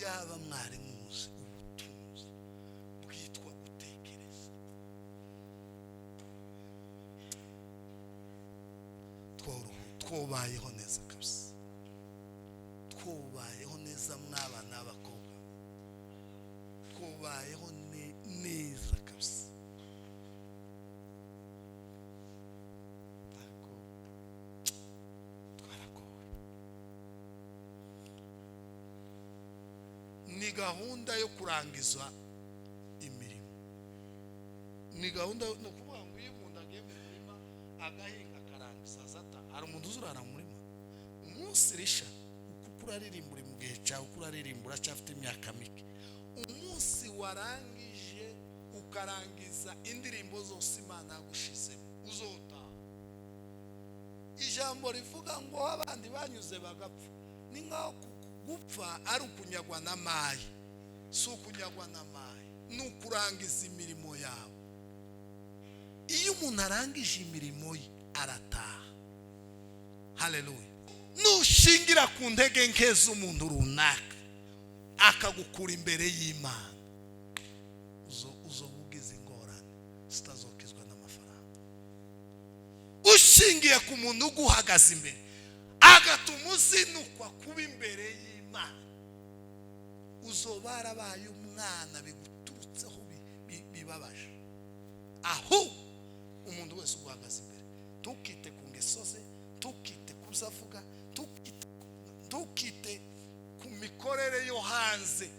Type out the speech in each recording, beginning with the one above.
Yaba mwari muzi ubutunzi bwitwa gutekereza, twobayeho neza kabisa, twobayeho neza mwabana n'abakobwa, twobayeho neza kabisa. Ariko twaragowe. Ni gahunda yo kurangiza imirimo, ni gahunda. Ni ukuvuga ngo iyo umuntu agiye mu murima agahinga akarangiza azata, hari umuntu uzurara mu murima umunsi risha, kuko uraririmba uri mu gihe cyawe, uko uraririmba uracyafite imyaka mike. Umunsi warangije ukarangiza indirimbo zose Imana yagushizemo, uzotaha. Ijambo rivuga ngo abandi banyuze bagapfa, ni nkaho gupfa ari ukunyagwa n'amayi. Si ukunyagwa n'amayi, ni ukurangiza imirimo yawe. Iyo umuntu arangije imirimo ye arataha. Haleluya. Nushingira ku ntege nke z'umuntu runaka akagukura imbere y'Imana, uzoba ugize ingorane zitazokizwa n'amafaranga. Ushingiye ku muntu uguhagaze imbere agatuma uzinukwa kuba imbere y'Imana, uzoba warabaye umwana biguturutseho bibabaje. Ahubwo umuntu wese uguhagaze imbere, ntukite ku ngeso ze, ntukite ku byo avuga, ntukite ku mikorere yo hanze,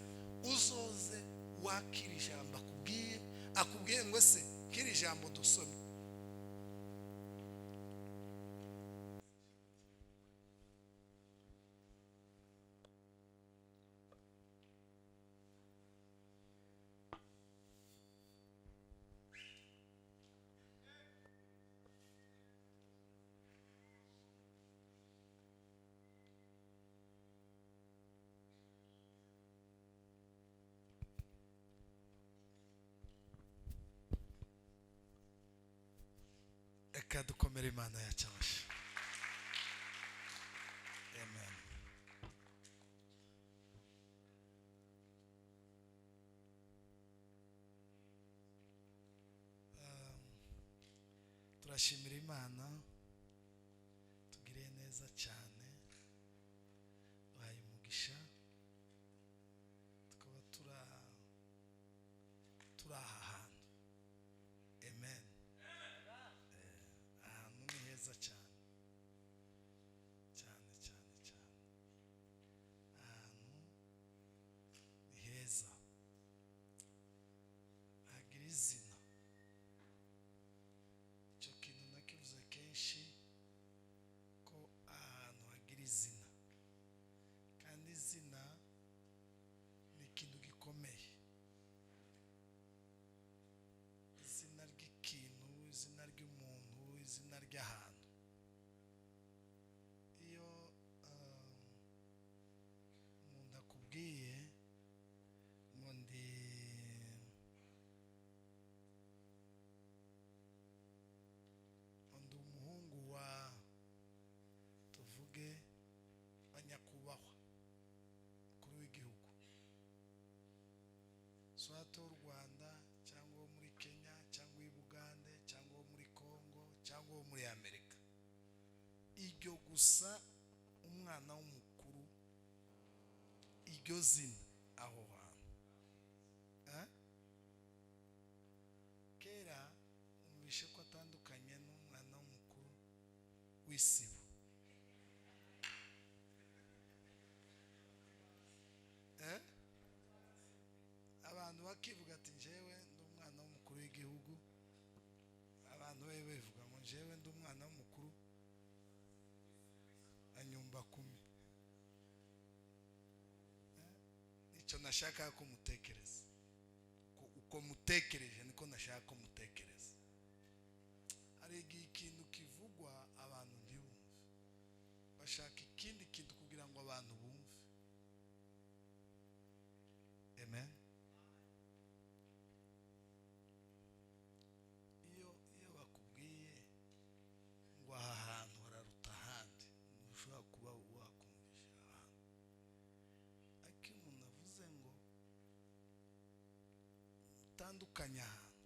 uzoze wakira ijambo akubwiye, akubwiye ngo se kiri ijambo dusome. Reka dukomere Imana yacu amashyi. Amen. Turashimira Imana tugiriye neza cyane, duhaye umugisha, tukaba turi aha hantu. Amen. Ahantu ni heza cyane cyane cyane cyane, ahantu ni heza hagira izina. Icyo kintu nakivuze kenshi ko ahantu hagira izina, kandi izina ni ikintu gikomeye. Izina ry'ikintu, izina ry'umuntu, izina ry'ahantu. Iyo umuntu akubwiye ngo ndi umuhungu wa, tuvuge, wa nyakubahwa mukuru w'igihugu, swate w'u Rwanda cyangwa wo muri Kenya cyangwa w'i Bugande cyangwa wo muri Kongo cyangwa wo muri Amerika, iryo gusa umwana w'umukuru, iryo zina aho hantu. Kera umvishe ko atandukanye n'umwana w'umukuru w'isibo. Abantu bakivuga ati njyewe ndi umwana w'umukuru w'igihugu, abantu be bivuga ngo njyewe ndi umwana w'umukuru anyumba kumi. Icyo nashaka ko mutekereza, uko mutekereje niko nashaka ko mutekereza. Hari igihe ikintu kivugwa abantu ntibumve, bashaka ikindi kintu kugira ngo abantu bumve. Amen. Iyo bakubwiye ngo aha hantu hararuta ahandi, ntushobora kuba wakumvisha abantu. Ariko iyo umuntu avuze Dutandukanye ahantu,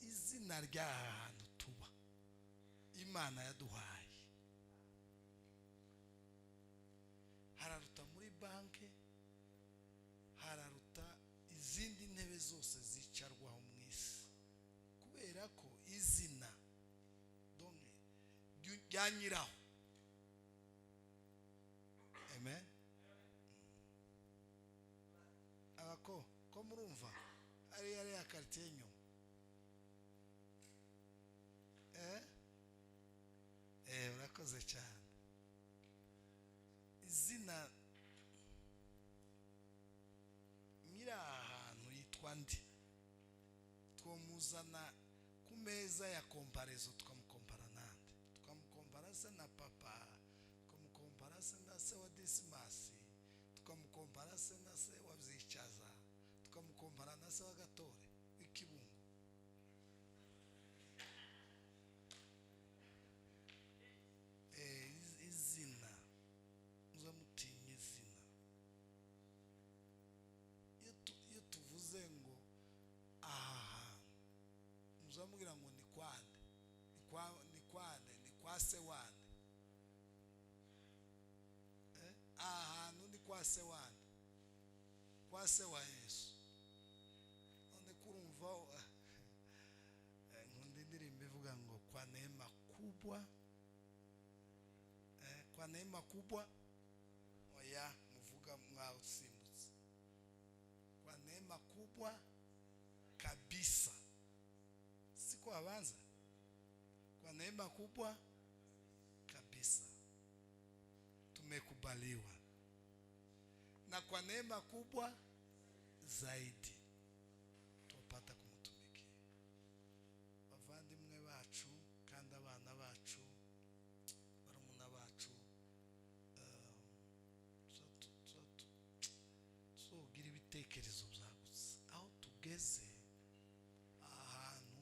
izina ry'aha hantu tuba Imana yaduhaye hararuta muri banke, hararuta izindi ntebe zose zicarwaho mu isi, kubera ko izina rya nyiraho. Amen. Abako ko murumva ari yari ya quartier inyuma, urakoze cyane. Izina nyiri aha hantu yitwa nde? Twamuzana ku meza ya komparezo, tukamukompara nande? Tukamukompara se na papa, tukamukompara se na se wa Disimasi, tukamukompara se na se wa Byicaza, tukamukompara na se wa Gatore w'Ikibungo. Izina muzamutinya izina. Iyo tuvuze ngo aha hantu, muzamubwira ngo ni kwande, ni kwande, ni kwa se wande. Aha hantu ni kwa se wande, kwa se wa Yesu. None kurumva nkunda indirimbo ivuga ngo kwa neema kubwa, kwa neema kubwa. Oya, muvuga mwawusimbutse. Kwa neema kubwa kabisa, siko abanza. Kwa neema kubwa kabisa tumekubaliwa, na kwa neema kubwa zaidi tupata kumutumikia. Bavandimwe bacu kandi abana bacu, barumuna bacu, tuzogira ibitekerezo byagutse. Aho tugeze ahantu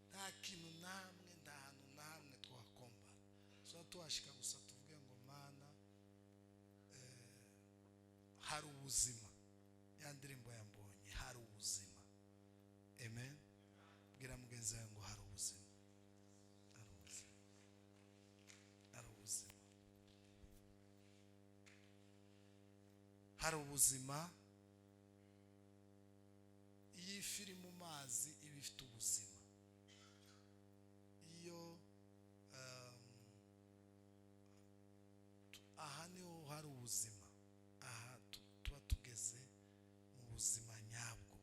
nta kintu namwe, nta hantu namwe twakombara. Tuhashika gusa tuvuge ngo Mana, hari ubuzima. Ya ndirimbo yambonye, hari ubuzima. Amen. Bwira mugenzi wawe ngo hari ubuzima, hari ubuzima, hari ubuzima, hari ubuzima. Iyo ifi iri mu mazi iba ifite ubuzima. Iyo aha niho hari ubuzima, aha tuba tugeze mu buzima nyabwo.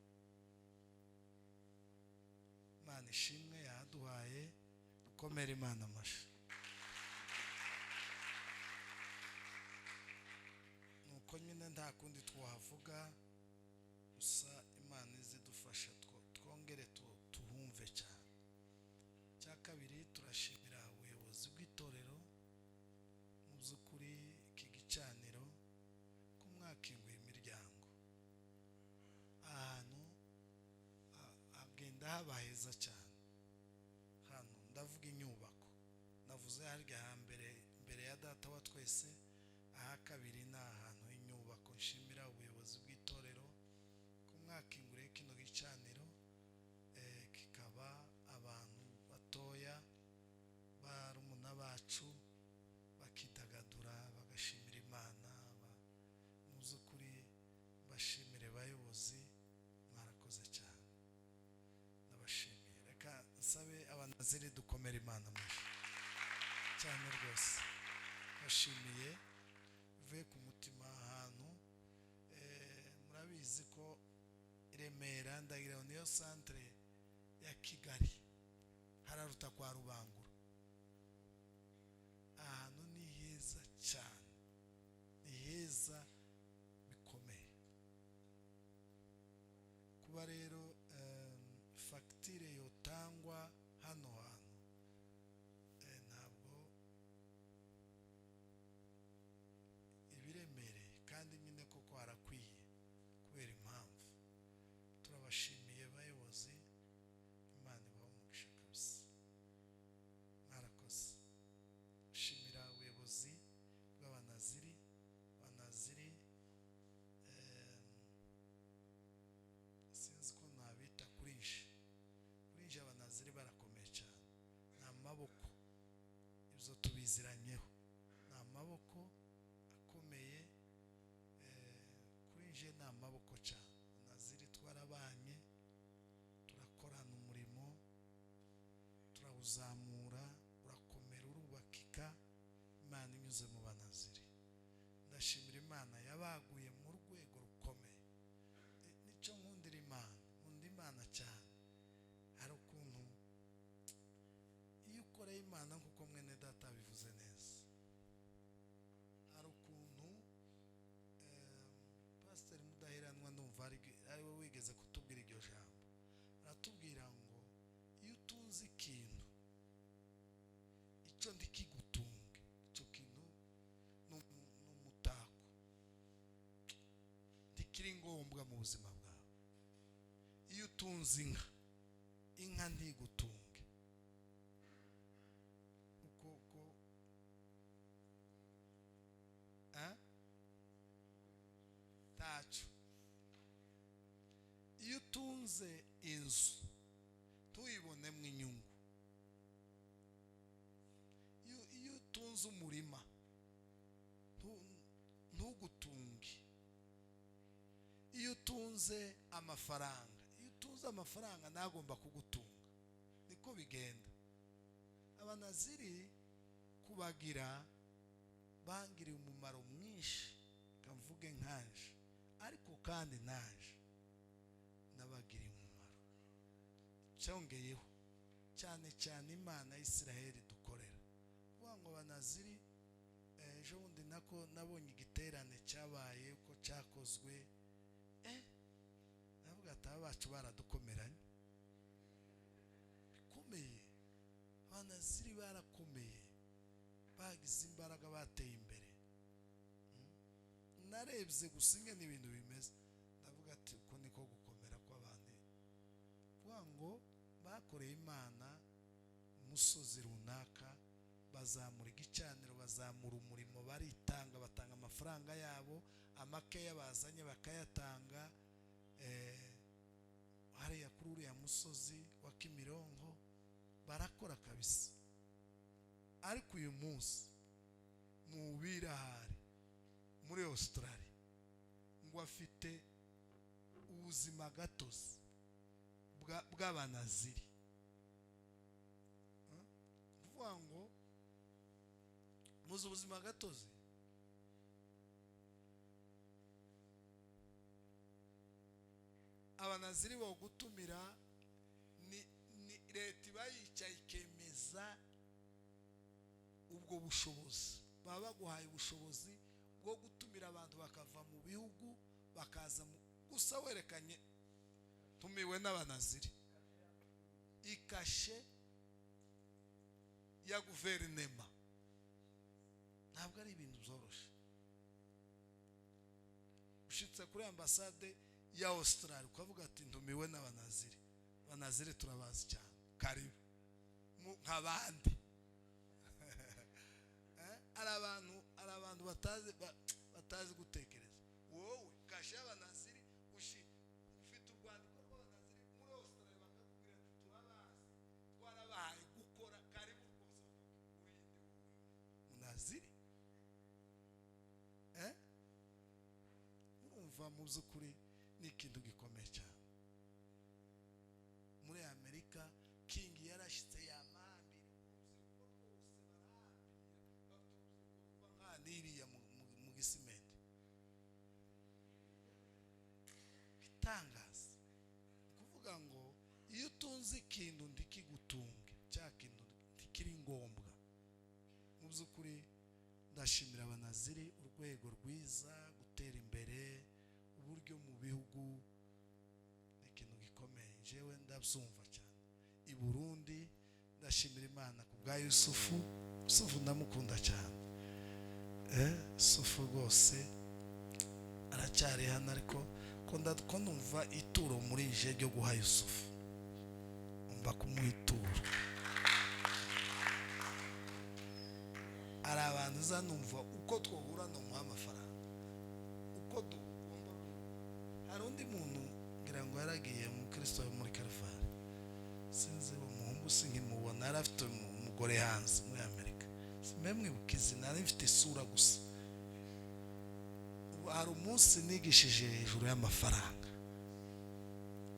Imana ishimwe yaduhaye, dukomere Imana amashyi. Nuko nyine nta kundi twavuga, gusa Imana izidufasha twongere tuhumve cyane. Cya kabiri, turashimira ubuyobozi bw'itorero mu by'ukuri iki gicaniro ko mwakinguye imiryango. Ahantu hagenda haba heza cyane. Hano ndavuga inyubako, navuze harya hambere mbere ya data wa twese, aha kabiri ni ahantu h'inyubako. Nshimira ubuyobozi bw'itorero ko mwakinguriye kino gicaniro, kikaba abantu batoya barumuna bacu bakidagadura bagashimira Imana. Mu by'ukuri bashimire bayobozi, mwarakoze cyane, ndabashimiye. Reka nsabe abanaziri dukomere Imana amashyi cyane rwose. Bashimiye bivuye ku mutima. Ahantu murabizi ko Remera ndagira niyo centre ya Kigali, hararuta kwa Rubangura. Ahantu ni heza cyane, ni heza bikomeye. Kuba rero fagitire yotangwa hano hantu ntabwo ibiremereye, kandi nyine koko harakwiye kubera impamvu. Turabashimiye bayobozi, Imana ibahe umugisha kabisa, mwarakoze. Shimira ubuyobozi bw'abanaziri, abanaziri sinzi ko Irawuzamura, urakomera, urubakika. Imana inyuze mu Banaziri. Ndashimira Imana yabaguye mu rwego rukomeye. Nicyo nkundira Imana, nkunda Imana cyane. Hari ukuntu iyo ukoreye Imana, nk'uko mwene data bivuze neza, hari ukuntu Pasiteri Mudaheranwa, ndumva ari we wigeze kutubwira iryo jambo, aratubwira ngo iyo utunze ikintu, icyo ndikigutunge, icyo kintu ni umutako, ntikiri ngombwa mu buzima bwawe. Iyo utunze inka, inka ntigutunge. Uko ntacyo. Iyo utunze inzu tuyibonemo inyungu. Iyo utunze umurima ntugutunge. Iyo utunze amafaranga, iyo utunze amafaranga ntagomba kugutunga. Niko bigenda. Abanaziri kubagira bangiriye umumaro mwinshi, kamvuge nkanje, ariko kandi naje nabagiriye umumaro. Cyongeyeho cyane cyane Imana ya Isiraheli dukorera. Kuvuga ngo Abanaziri, ejo bundi nako nabonye igiterane cyabaye uko cyakozwe, navuga ati aba bacu baradukomeranye bikomeye. Abanaziri barakomeye, bagize imbaraga, bateye imbere. Narebye gusa ingene ibintu bimeze, ndavuga ati uko niko gukomera kw'abandi. Kuvuga ngo bakoreye Imana umusozi runaka, bazamura igicaniro, bazamura umurimo, baritanga, batanga amafaranga yabo, amakeya bazanye bakayatanga. Hariya kuri uriya musozi wa Kimironko barakora kabisa. Ariko uyu munsi mu birahari muri Australia ngo afite ubuzima gatozi bw'Abanaziri. Kuvuga ngo muzi ubuzima gatozi, Abanaziri bo gutumira ni leta iba yicaye ikemeza ubwo bushobozi. Baba baguhaye ubushobozi bwo gutumira abantu bakava mu bihugu bakaza gusa werekanye tumiwe n'Abanaziri. Ikashe ya guverinema ntabwo ari ibintu byoroshye. Ushitse kuri ambasade ya Australia ukavuga ati ntumiwe n'Abanaziri, Abanaziri turabazi cyane, karibu nk'abandi. Ari abantu batazi gutekereza. Wowe kashe y'Abanaziri, ufite urwandiko rw'Abanaziri muri Australia, bakakubwira ati turabazi, twarabahaye gukora, karibu rwose, urinde wowe Munaziri. Urumva mu by'ukuri ni ikintu gikomeye cyane. Muri Amerika King yarashitse yamambira urubyiruko rwose, barahambira, bafite urubyiruko ruva nka n'iriya mu gisimenti. Itangaza kuvuga ngo iyo utunze ikintu ndikigutunge, cya kintu ntikiri ngombwa. Mu by'ukuri ndashimira Abanaziri urwego rwiza, gutera imbere, uburyo mu bihugu ni ikintu gikomeye. Jewe ndabyumva cyane. I Burundi ndashimira Imana ku bwa Yusufu. Yusufu ndamukunda cyane. Yusufu rwose aracyari hano, ariko ko numva ituro muri je ryo guha Yusufu, umva kumuha ituro. Hari abantu uzanumva uko twohura no muha amafaranga, uko tugomba. Hari undi muntu ngira ngo yaragiye mu Kristo muri Kalvari, sinzi uwo muhungu sinkimubona, yari afite umugore hanze muri Amerika, simbe mwibuka izina, nari mfite isura gusa. Hari umunsi nigishije hejuru y'amafaranga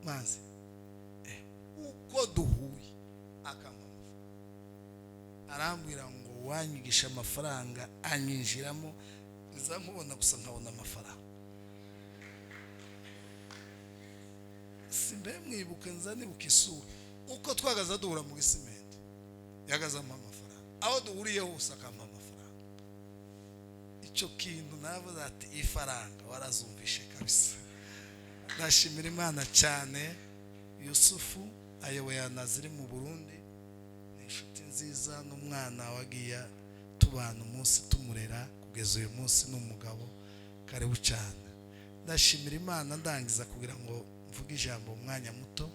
mazi, uko duhuye akampa amafaranga. Arambwira ngo wanyigisha amafaranga anyinjiramo, nza nkubona gusa nkabona amafaranga. Simbe mwibuke, nza nibuka isura uko twagaza duhura mu gisimenti, yagazamo amafaranga, aho duhuriye hose akampa amafaranga. Icyo kintu navuze ati ifaranga warazumvishe kabisa. Ndashimira Imana cyane. Yusufu ayoboye Anaziri mu Burundi, ni inshuti nziza n'umwana wagiye tubana umunsi tumurera kugeza uyu munsi, ni umugabo. Karibu cyane. Ndashimira Imana. Ndangiza kugira ngo mvuge ijambo mu mwanya muto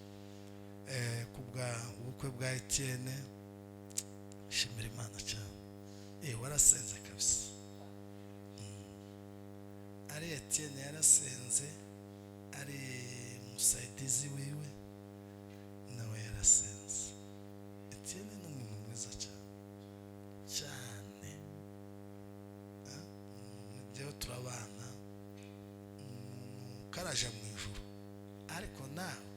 ku bwa ubukwe bwa Etienne. Shimira Imana cyane. Warasenze kabisa. Ari Etienne yarasenze, ari musaidizi wiwe nawe yarasenze. Etienne ni umuntu mwiza cyane cyane. Njyewe turabana, umuntu karaja mu ijuru, ariko nawe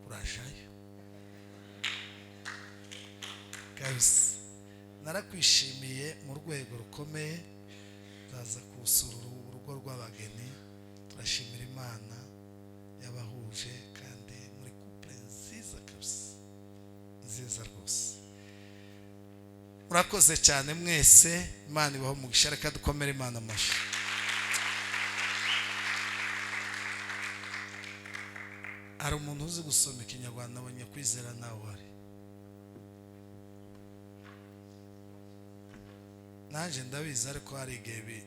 urajayo kabisa. Narakwishimiye mu rwego rukomeye. Nzaza kuwusura urugo rw'abageni. Turashimira Imana yabahuje, kandi muri couple nziza kabisa, nziza rwose. Murakoze cyane mwese, Imana ibaho umugisha. Reka dukomere Imana amashyi. Hari umuntu uzi gusoma Ikinyarwanda? Abonye kwizera nawe wari nanjye ndabizi, ariko hari igihe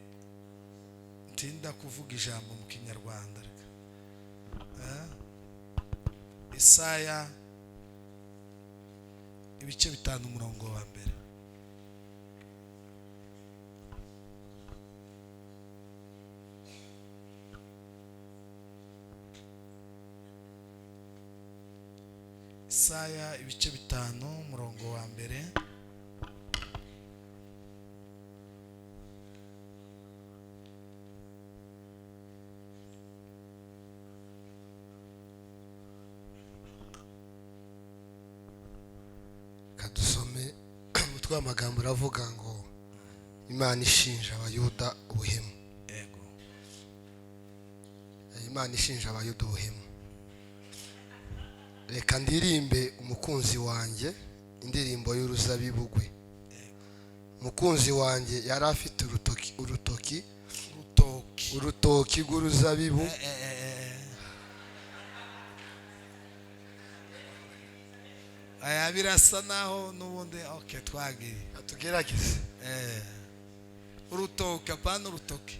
ntinda kuvuga ijambo mu Kinyarwanda. Reka Isaya ibice 5 umurongo wa 1. Isaya ibice 5 umurongo wa 1. Kadusome umutwe w'amagambo uravuga ngo Imana ishinja Abayuda ubuhemu. Yego. Imana ishinja Abayuda ubuhemu. Reka ndirimbe umukunzi wanjye indirimbo y'uruzabibu rwe. Umukunzi wanjye yari afite urutoki urutoki urutoki urutoki rw'uruzabibu. Aya birasa naho n'ubundi. Okay, twagiye. Atugerageze. Urutoki, apana urutoki.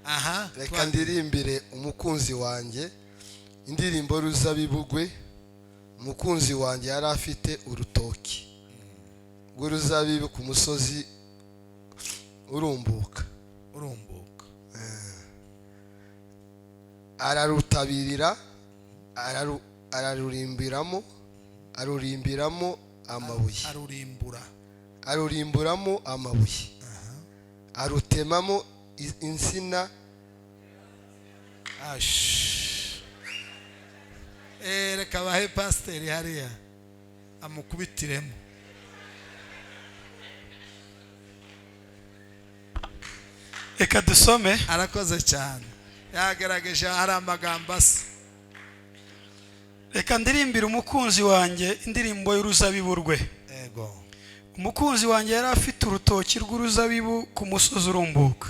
Aha. Reka ndirimbire umukunzi wanjye indirimbo y'uruzabibu rwe. Umukunzi wanjye yari afite urutoki rw'uruzabibu ku musozi urumbuka. Urumbuka. Ararutabirira, ararurimburamo amabuye. Arurimbura. Arurimburamo amabuye, arutemamo insina. Reka bahe pasiteri hariya amukubitiremo. Reka dusome. Arakoze cyane, yagaragaje hari amagambo asa. Reka ndirimbire umukunzi wanjye indirimbo y'uruzabibu rwe. Yego. Umukunzi wanjye yari afite urutoki rw'uruzabibu ku musozi urumbuka,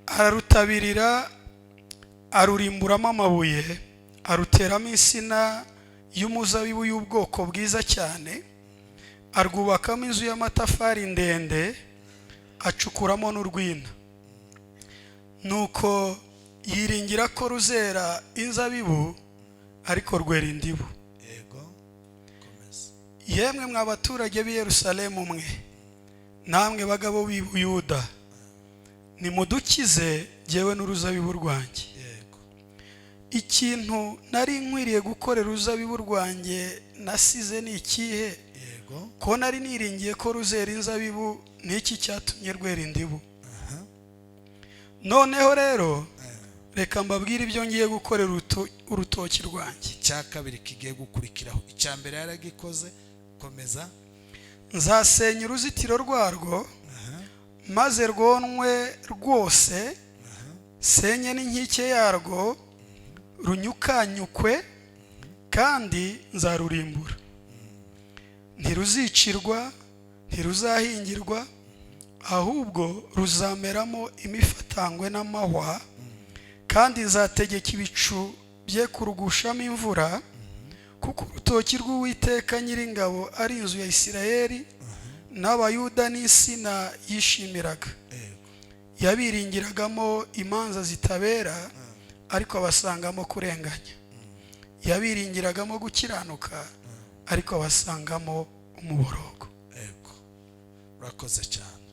ararutabirira, arurimburamo amabuye, aruteramo insina y'umuzabibu y'ubwoko bwiza cyane, arwubakamo inzu y'amatafari ndende, acukuramo n'urwina. Nuko yiringira ko ruzera inzabibu, ariko rwera indibu. Yego, komeza. Yemwe mwa baturage b'i Yerusalemu mwe, namwe bagabo b'i Buyuda, nimudukize jyewe n'uruzabibu rwanjye. Yego. Ikintu nari nkwiriye gukorera uruzabibu rwanjye nasize ni ikihe? Yego. Ko nari niringiye ko ruzera inzabibu, n'iki cyatumye rwera indibu? Noneho rero reka mbabwire ibyo ngiye gukorera urutoki rwanjye. Icya kabiri kigiye gukurikiraho, icya mbere yaragikoze. Komeza. Nzasenya uruzitiro rwarwo, maze rwonwe rwose, senye n'inkike yarwo, runyukanyukwe, kandi nzarurimbura. Ntiruzicirwa, ntiruzahingirwa, ahubwo ruzameramo imifatangwe n'amahwa, kandi nzategeka ibicu bye kurugushamo imvura, kuko urutoki rw'Uwiteka Nyiringabo ari inzu ya Isirayeli, n'Abayuda n'insina yishimiraga. Yabiringiragamo imanza zitabera, ariko abasangamo kurenganya. Yabiringiragamo gukiranuka, ariko abasangamo umuborogo. Yego, urakoze cyane.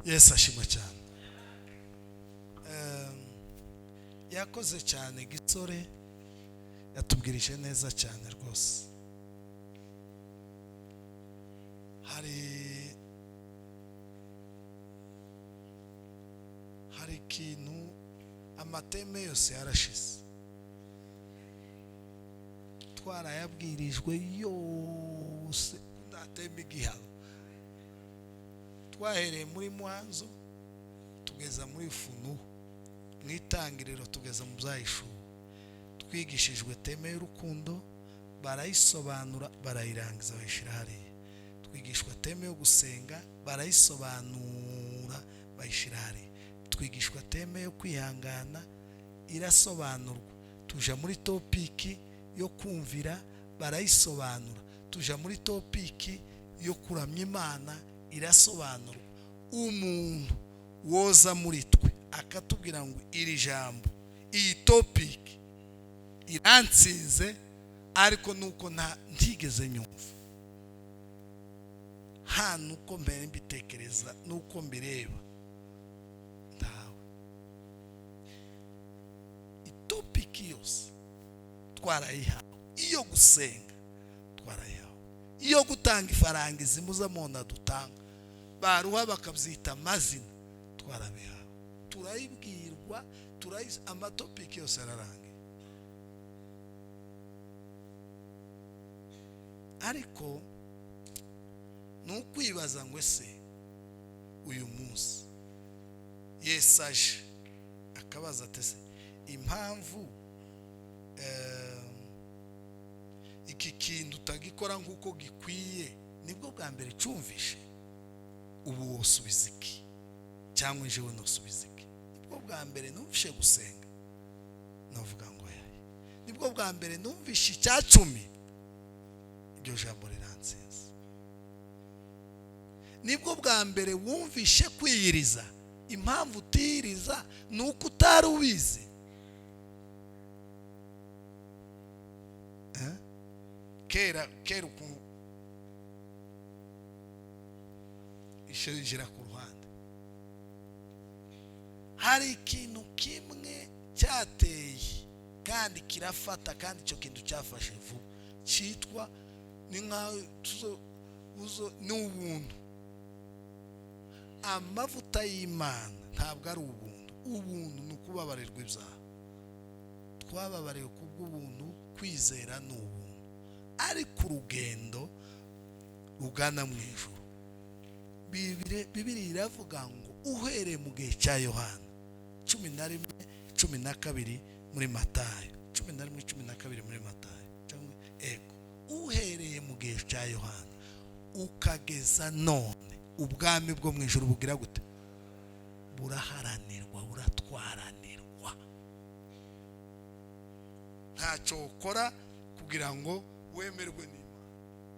Yesu ashimwe cyane. Yakoze cyane Gisore, yatubwirije neza cyane rwose. Hari ikintu, amateme yose yarashize, twarayabwirijwe yose, ntatema igihano. Twahereye muri Mwanzo tugeza muri Funu, mu Itangiriro tugeza mu Byahishuwe. Twigishijwe thème y'urukundo, barayisobanura, barayirangiza, bayishyira hariya. Twigishwa thème yo gusenga, barayisobanura, bayishyira hariya. Twigishwa thème yo kwihangana, irasobanurwa. Tuja muri topic yo kumvira, barayisobanura. Tuja muri topic yo kuramya Imana, irasobanurwa. Umuntu woza muri twe akatubwira ngo iri jambo, iyi topic iransinze, ariko nuko nta ntigeze nyumva hano uko mbere mbitekereza nuko mbireba, ntawe. Itopic yose twarayihawe: iyo gusenga twarayihawe, iyo gutanga ifaranga izimuzamona dutanga, baruha bakabyita amazina, twarabihawe, turayibwirwa, amatopic yose ararangiye. Ariko ni ukwibaza ngo ese uyu munsi Yesu aje akabaza ati: "Ese impamvu iki kintu utagikora nk'uko gikwiye, nibwo bwa mbere cyumvishe?" Ubu wosubiza iki? Cyangwa njyewe nosubiza iki? Nibwo bwa mbere numvishe gusenga, navuga ngo yaye. Nibwo bwa mbere numvishe icya 10, iryo jambo riransinze. Nibwo bwa mbere wumvishe kwiyiriza, impamvu utiyiriza ni uko utari ubizi. Eh? Kera kera ukuntu ishinjira ku ruhande, hari ikintu kimwe cyateye kandi kirafata, kandi icyo kintu cyafashe vuba, cyitwa ni nkaho ni ubuntu. Amavuta y'Imana ntabwo ari ubuntu. Ubuntu ni ukubabarirwa ibyaha. Twababariwe kubw'ubuntu, kwizera ni ubuntu. Ariko urugendo rugana mu ijuru, Bibiri iravuga ngo uhereye mu gihe cya Yohana 11:12 muri Matayo, 11:12 muri Matayo, cyangwa ego, uhereye mu gihe cya Yohana ukageza none, ubwami bwo mu ijuru bugira gute? Buraharanirwa, buratwaranirwa. Ntacyo ukora kugira ngo wemerwe n'Imana.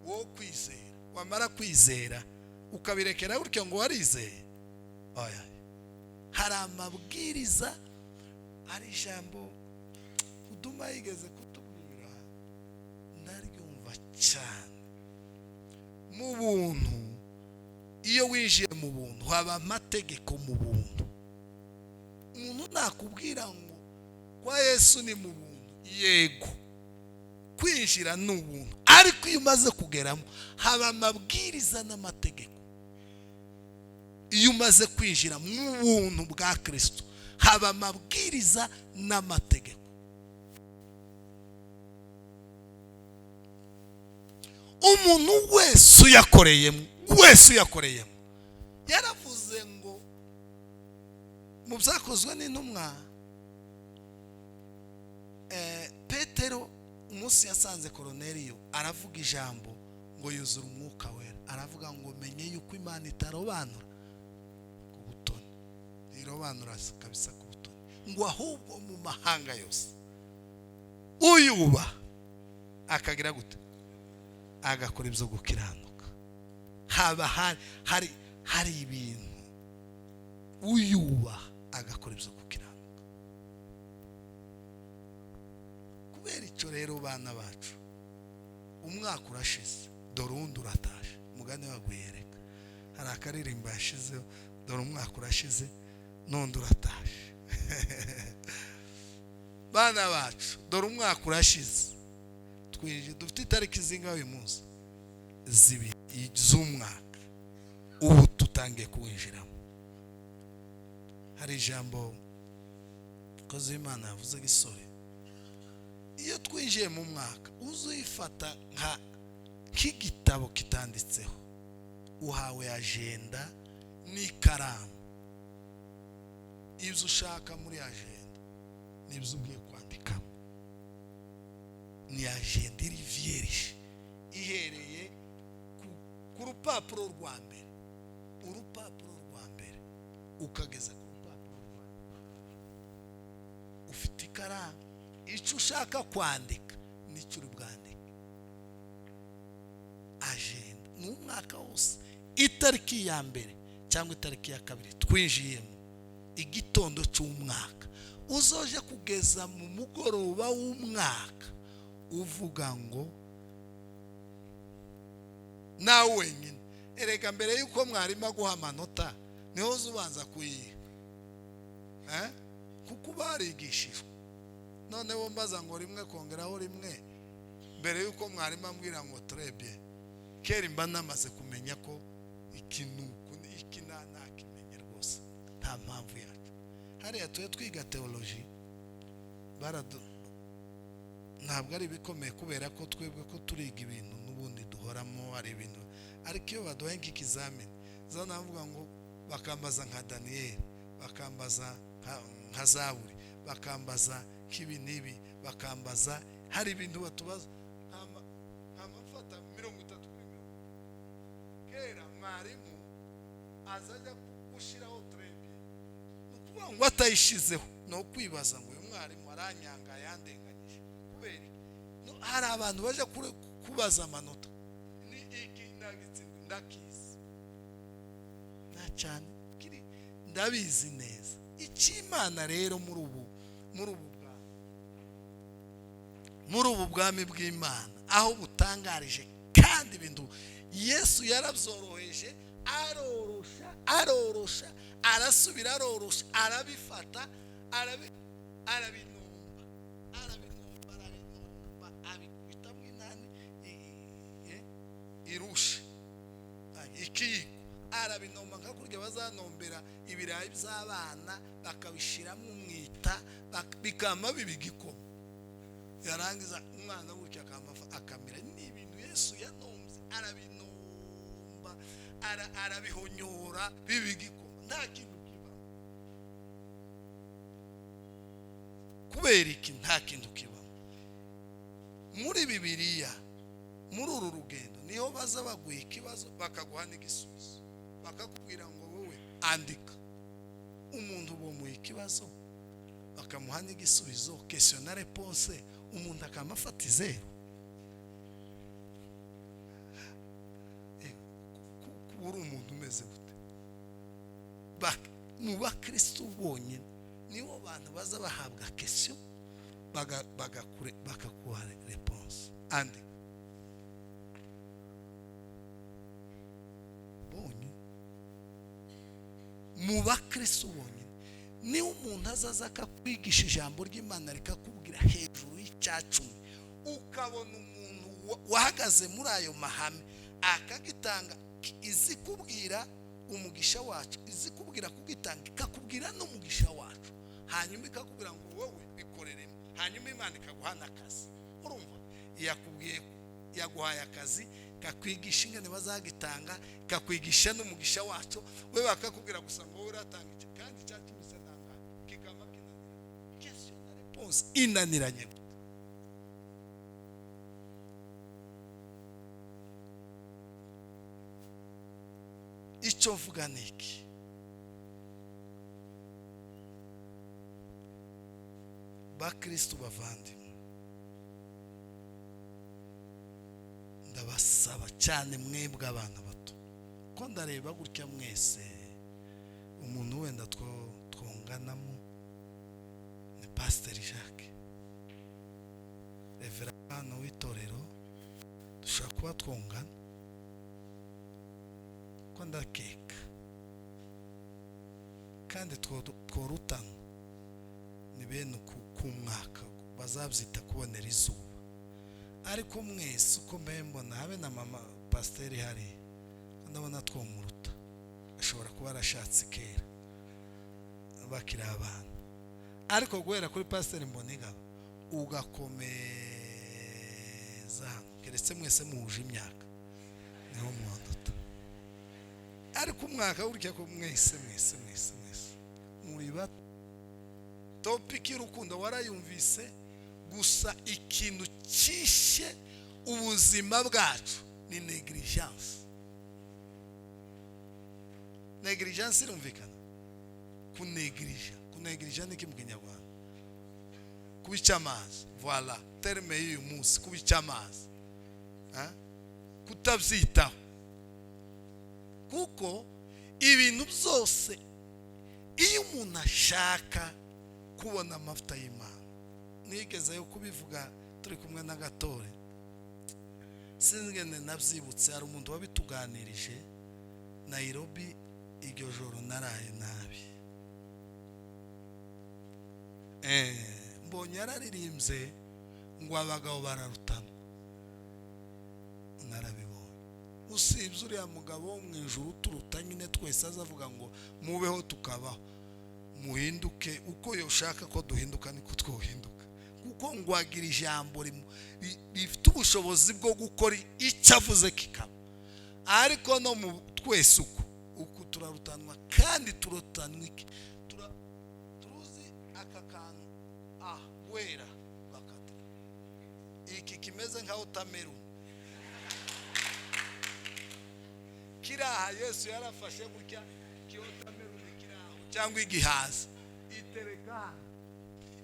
Wo kwizera, wamara kwizera ukabirekera gutyo ngo warizeye? Oya, hari amabwiriza. Hari ijambo Uduma yigeze kutubwira, ndaryumva cyane. Mu buntu, iyo winjiye mu buntu, haba amategeko mu buntu. Umuntu nakubwira ngo kwa Yesu ni mu buntu, yego, kwinjira ni ubuntu, ariko iyo umaze kugeramo haba amabwiriza n'amategeko. Iyo umaze kwinjira mu buntu bwa Kristo, haba amabwiriza n'amategeko. Umuntu wese uyakoreyemo, wese uyakoreyemo, yaravuze ngo mu Byakozwe n'Intumwa, Petero umunsi yasanze Koroneriyo aravuga ijambo ngo yuzura Umwuka Wera, aravuga ngo menye yuko Imana itarobanura ku butoni, irobanura kabisa ku butoni, ngo ahubwo mu mahanga yose uyuba akagira gute, agakora ibyo gukiranuka. Haba hari ibintu uyuba agakora ibyo gukiranuka. Kubera icyo rero, bana bacu, umwaka urashize, dore uwundi urataje. Umugani wagwiyereka hari akaririmbo yashizeho: "Dore umwaka urashize, n'undi urataje." Bana bacu, dore umwaka urashize, twinjiye, dufite itariki zingahe uyu munsi? 2 z'umwaka, ubu tutangiye kuwinjiramo. Hari ijambo kozi w'Imana yavuze gisore: iyo twinjiye mu mwaka, uzuyifata nka nk'igitabo kitanditseho, uhawe agenda n'ikaramu, ibyo ushaka muri agenda n'ibyo ugiye kwandikamo. Ni agenda iri vierge, ihereye ku rupapuro rwa mbere, urupapuro rwa mbere ukageza ku rupapuro rwa mbere. Ufite ikaramu, icyo ushaka kwandika nicyo uri bwandike. Agenda ni umwaka wose, itariki ya mbere cyangwa itariki ya kabiri twinjiyemo, igitondo cy'umwaka uzoje kugeza mu mugoroba w'umwaka, uvuga ngo nawe wenyine. Erega mbere y'uko mwarimu aguha amanota, niho uza ubanza kuyiha, kuko barigishijwe. Noneho mbaza ngo rimwe kongeraho rimwe, mbere y'uko mwarimu ambwira ngo turebye kera, mba namaze kumenya ko iki nuku, iki nakimenye rwose, nta mpamvu yacu. Hariya tujya twiga théologie, baradu ntabwo ari ibikomeye, kubera ko twebwe ko turiga ibintu n'ubundi duhoramo, hari ibintu. Ariko iyo baduhaye nk'ikizamini, za navuga ngo bakambaza nka Daniyeli, bakambaza nka Zaburi, bakambaza nk'ibi n'ibi, bakambaza, hari ibintu batubaza, nkama mfata 30 kuri 30. Kera mwarimu azajya gushyiraho très bien, ni ukuvuga ngo atayishyizeho ni ukwibaza ngo uyu mwarimu aranyanga, yandenganyije. Kubera iki? No, hari abantu bajya kubaza amanota, ni iki ndagitsindwa, ndakizi nta cyane kiri, ndabizi neza. Icy'Imana rero muri ubu bwami bw'Imana, aho butangarije, kandi ibintu Yesu yarabyoroheje, arorosha, arorosha, arasubira arorosha, arabifata, arabinomba, arabinomba, arabinomba, abikubitamo inani irusha ikiyiko, arabinomba nka kurya bazanombera ibirayi by'abana, bakabishyiramo umwita, bikama biba igikoma, yarangiza umwana gutya akamira. Ni ibintu Yesu yanombye, arabinomba, arabihonyora, biba igikoma, nta kintu kibamo. Kubera iki nta kintu kibamo muri Bibiliya? Muri uru rugendo niho baza baguha ikibazo, bakaguha n'igisubizo, bakakubwira ngo wowe andika. Umuntu bamuha ikibazo, bakamuha n'igisubizo, question na réponse, umuntu akaba afata izeru. Kuba uri umuntu umeze gute? Mu bakristo bonyine nibo bantu baza bahabwa question, bakaguha réponse, andika bonyine. Mu bakristo bonyine niba umuntu azaza akakwigisha ijambo ry'Imana, rikakubwira hejuru y'icyacumi, ukabona umuntu wahagaze muri ayo mahame akagitanga, izi kubwira umugisha wacu, izi kubwira kugitanga, ikakubwira n'umugisha wacu, hanyuma ikakubwira ngo wowe bikoreremo, hanyuma Imana ikaguha n'akazi. Urumva yakubwiye, yaguhaye akazi. Ikakwigisha ingene bazagitanga, ikakwigisha n'umugisha wacu. We bakakubwira gusa ngo wowe uratanga iki, kandi icya cumi se nangahe, kikaba kinanira. Question na réponse inaniranye. Icyo mvuga ni iki? Bakristo bavandimwe, ndabasaba cyane mwebwe abana bato, ko ndareba gutya mwese, umuntu wenda twonganamo ni Pasiteri Jacques, reverano w'itorero, dushobora kuba twongana, ko ndakeka kandi tworutana ni bene ku mwaka bazabyita kubonera izuba. Ariko mwese uko mbona, habe na mama pasiteri hari, ndabona twomuruta, ashobora kuba arashatse kera bakiri abana. Ariko guhera kuri pasiteri Mbonigaba ugakomeza hano, keretse mwese muhuje imyaka niho mwanduta. Ariko umwaka gutya ko mwese mwese mwese mwese muri bato. Topic y'urukundo warayumvise, gusa ikintu cyishe ubuzima bwacu ni negligence. Negligence irumvikana, kunegirija. Kunegirija ni iki mu Kinyarwanda? Kubica amazi. Voilà terme y'uyu munsi, kubica amazi, kutabyitaho. Kuko ibintu byose iyo umuntu ashaka kubona amavuta y'Imana, nigeze yo kubivuga turi kumwe na Gatore, sinzigene nabyibutse, hari umuntu wabituganirije Nairobi iryo joro naraye nabi. Mbonye yararirimbye ngo abagabo bararutana, narabibonye. Usibye uriya mugabo wo mu ijuru uturuta nyine twese, azavuga ngo mubeho tukabaho, muhinduke uko yoshaka ko duhinduka niko twohinduka. Kuko ngwagira ijambo rifite ubushobozi bwo gukora icyo avuze kikaba. Ariko no mu twese uko turarutanwa, kandi turutanwa iki? Turuzi aka kantu wera bakata iki kimeze nka watermelon kiraha. Yesu yarafashe gutya ki watermelon kiraho cyangwa igihaza itereka.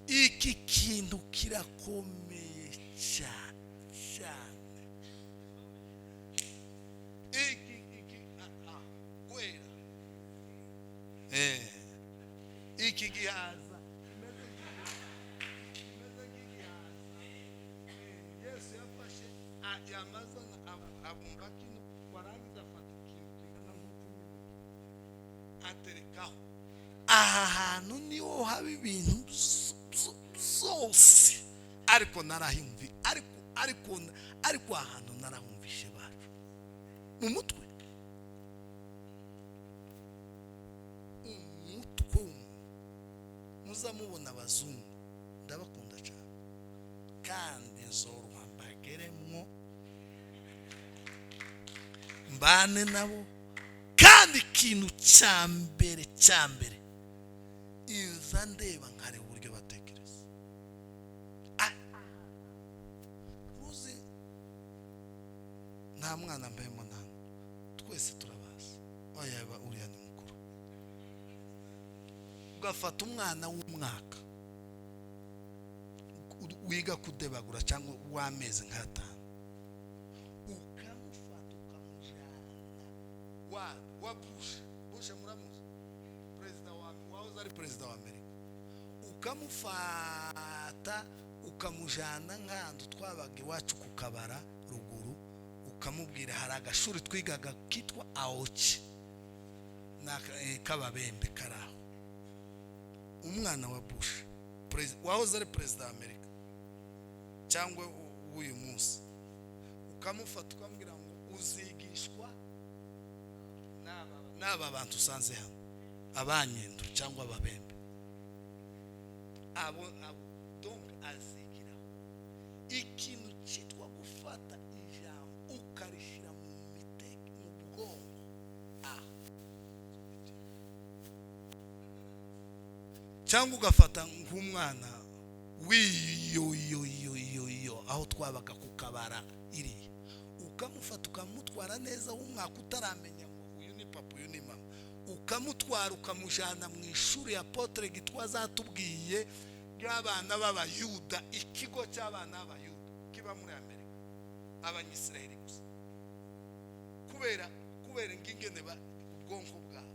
Iki kintu kirakomeye cyane cyane. Iki wera iki gihaza kimeze nk'igihaza. Yesu yafashe yamazana abumba kino, warangiza afata ikintu kingana nk'uko aterekaho. Aha hantu niho haba ibintu byose. Ariko narahumvi, ariko ahantu narahumvishe bacu mu mutwe, umutwe muzamubona abazungu ndabakunda cyane, kandi nzoroha mbageremwo mbane nabo. Kandi ikintu cya mbere iza ndeba nkareba uburyo batekereza. Uzi nta mwana mbemo nta, twese turabazi. Oya uriya ni mukuru. Ugafata umwana w'umwaka wiga kudebagura cyangwa w'amezi nk'atanu, ukamufata ukamujyana wa Bush muramuzi, perezida wa wahoze ari perezida wa Amerika, ukamufata ukamujyana nk'ahantu twabaga iwacu ku Kabara ruguru, ukamubwira hari agashuri twigaga kitwa Aoki k'ababembe karaho. Umwana wa Bush wahoze ari perezida wa Amerika cyangwa w'uyu munsi, ukamufata ukamubwira ngo uzigishwa n'aba bantu usanze hano, abanyendo cyangwa ababembe, abo donc azigira ikintu cyitwa gufata ijambo ukarishyira Cyangwa ugafata nk'umwana w'iyo iyo iyo iyo iyo aho twabaga ku Kabara iriya, ukamufata ukamutwara neza w'umwaka utaramenya ngo uyu ni papa, uyu ni mama, ukamutwara ukamujyana mu ishuri ya Apôtre Gitwaza zatubwiye ry'abana b'Abayuda, ikigo cy'abana b'Abayuda kiba muri Amerika, Abanyisiraheli gusa, kubera ingene ubwonko bwabo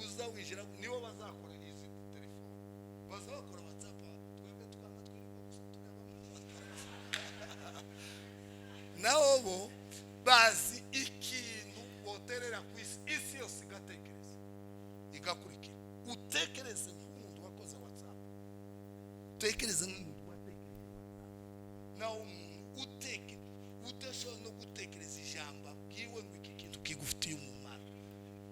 buza winjira, nibo bazakora izi telefone, baza bakora WhatsApp, twebwe twama twirirwa gusa tureba. Nabo bo bazi ikintu boterera ku isi, isi yose igatekereza, igakurikira. Utekereze nk'umuntu wakoze WhatsApp, utekereze nk'umuntu watekereje WhatsApp, nawe umuntu uteke udashobora no gutekereza ijambo abwiwe ngo iki kintu kigufitiye umumaro,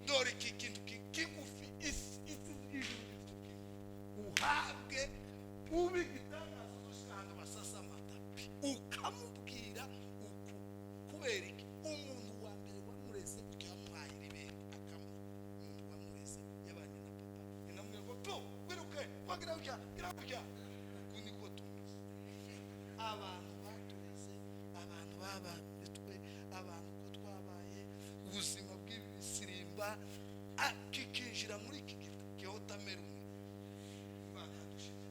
dore iki kintu kigufi, isi isi ijuru uhabwe ube igitangaza, uzushika ahantu basasa amatapi, ukamubwira uku. Kubera iki? Umuntu wa mbere wamureze gutya yamuhaye iribere, akamuha. Umuntu wamureze yabanye na papa, inamubwira ngo po wiruke, wagira gutya, gira gutya. Uku niko tumeze. Abantu batureze, abantu babatwe, abantu ko twabaye ubuzima bw'ibi bisirimba, kikinjira muri iki giti kihotamerumwe. Imana yadushize.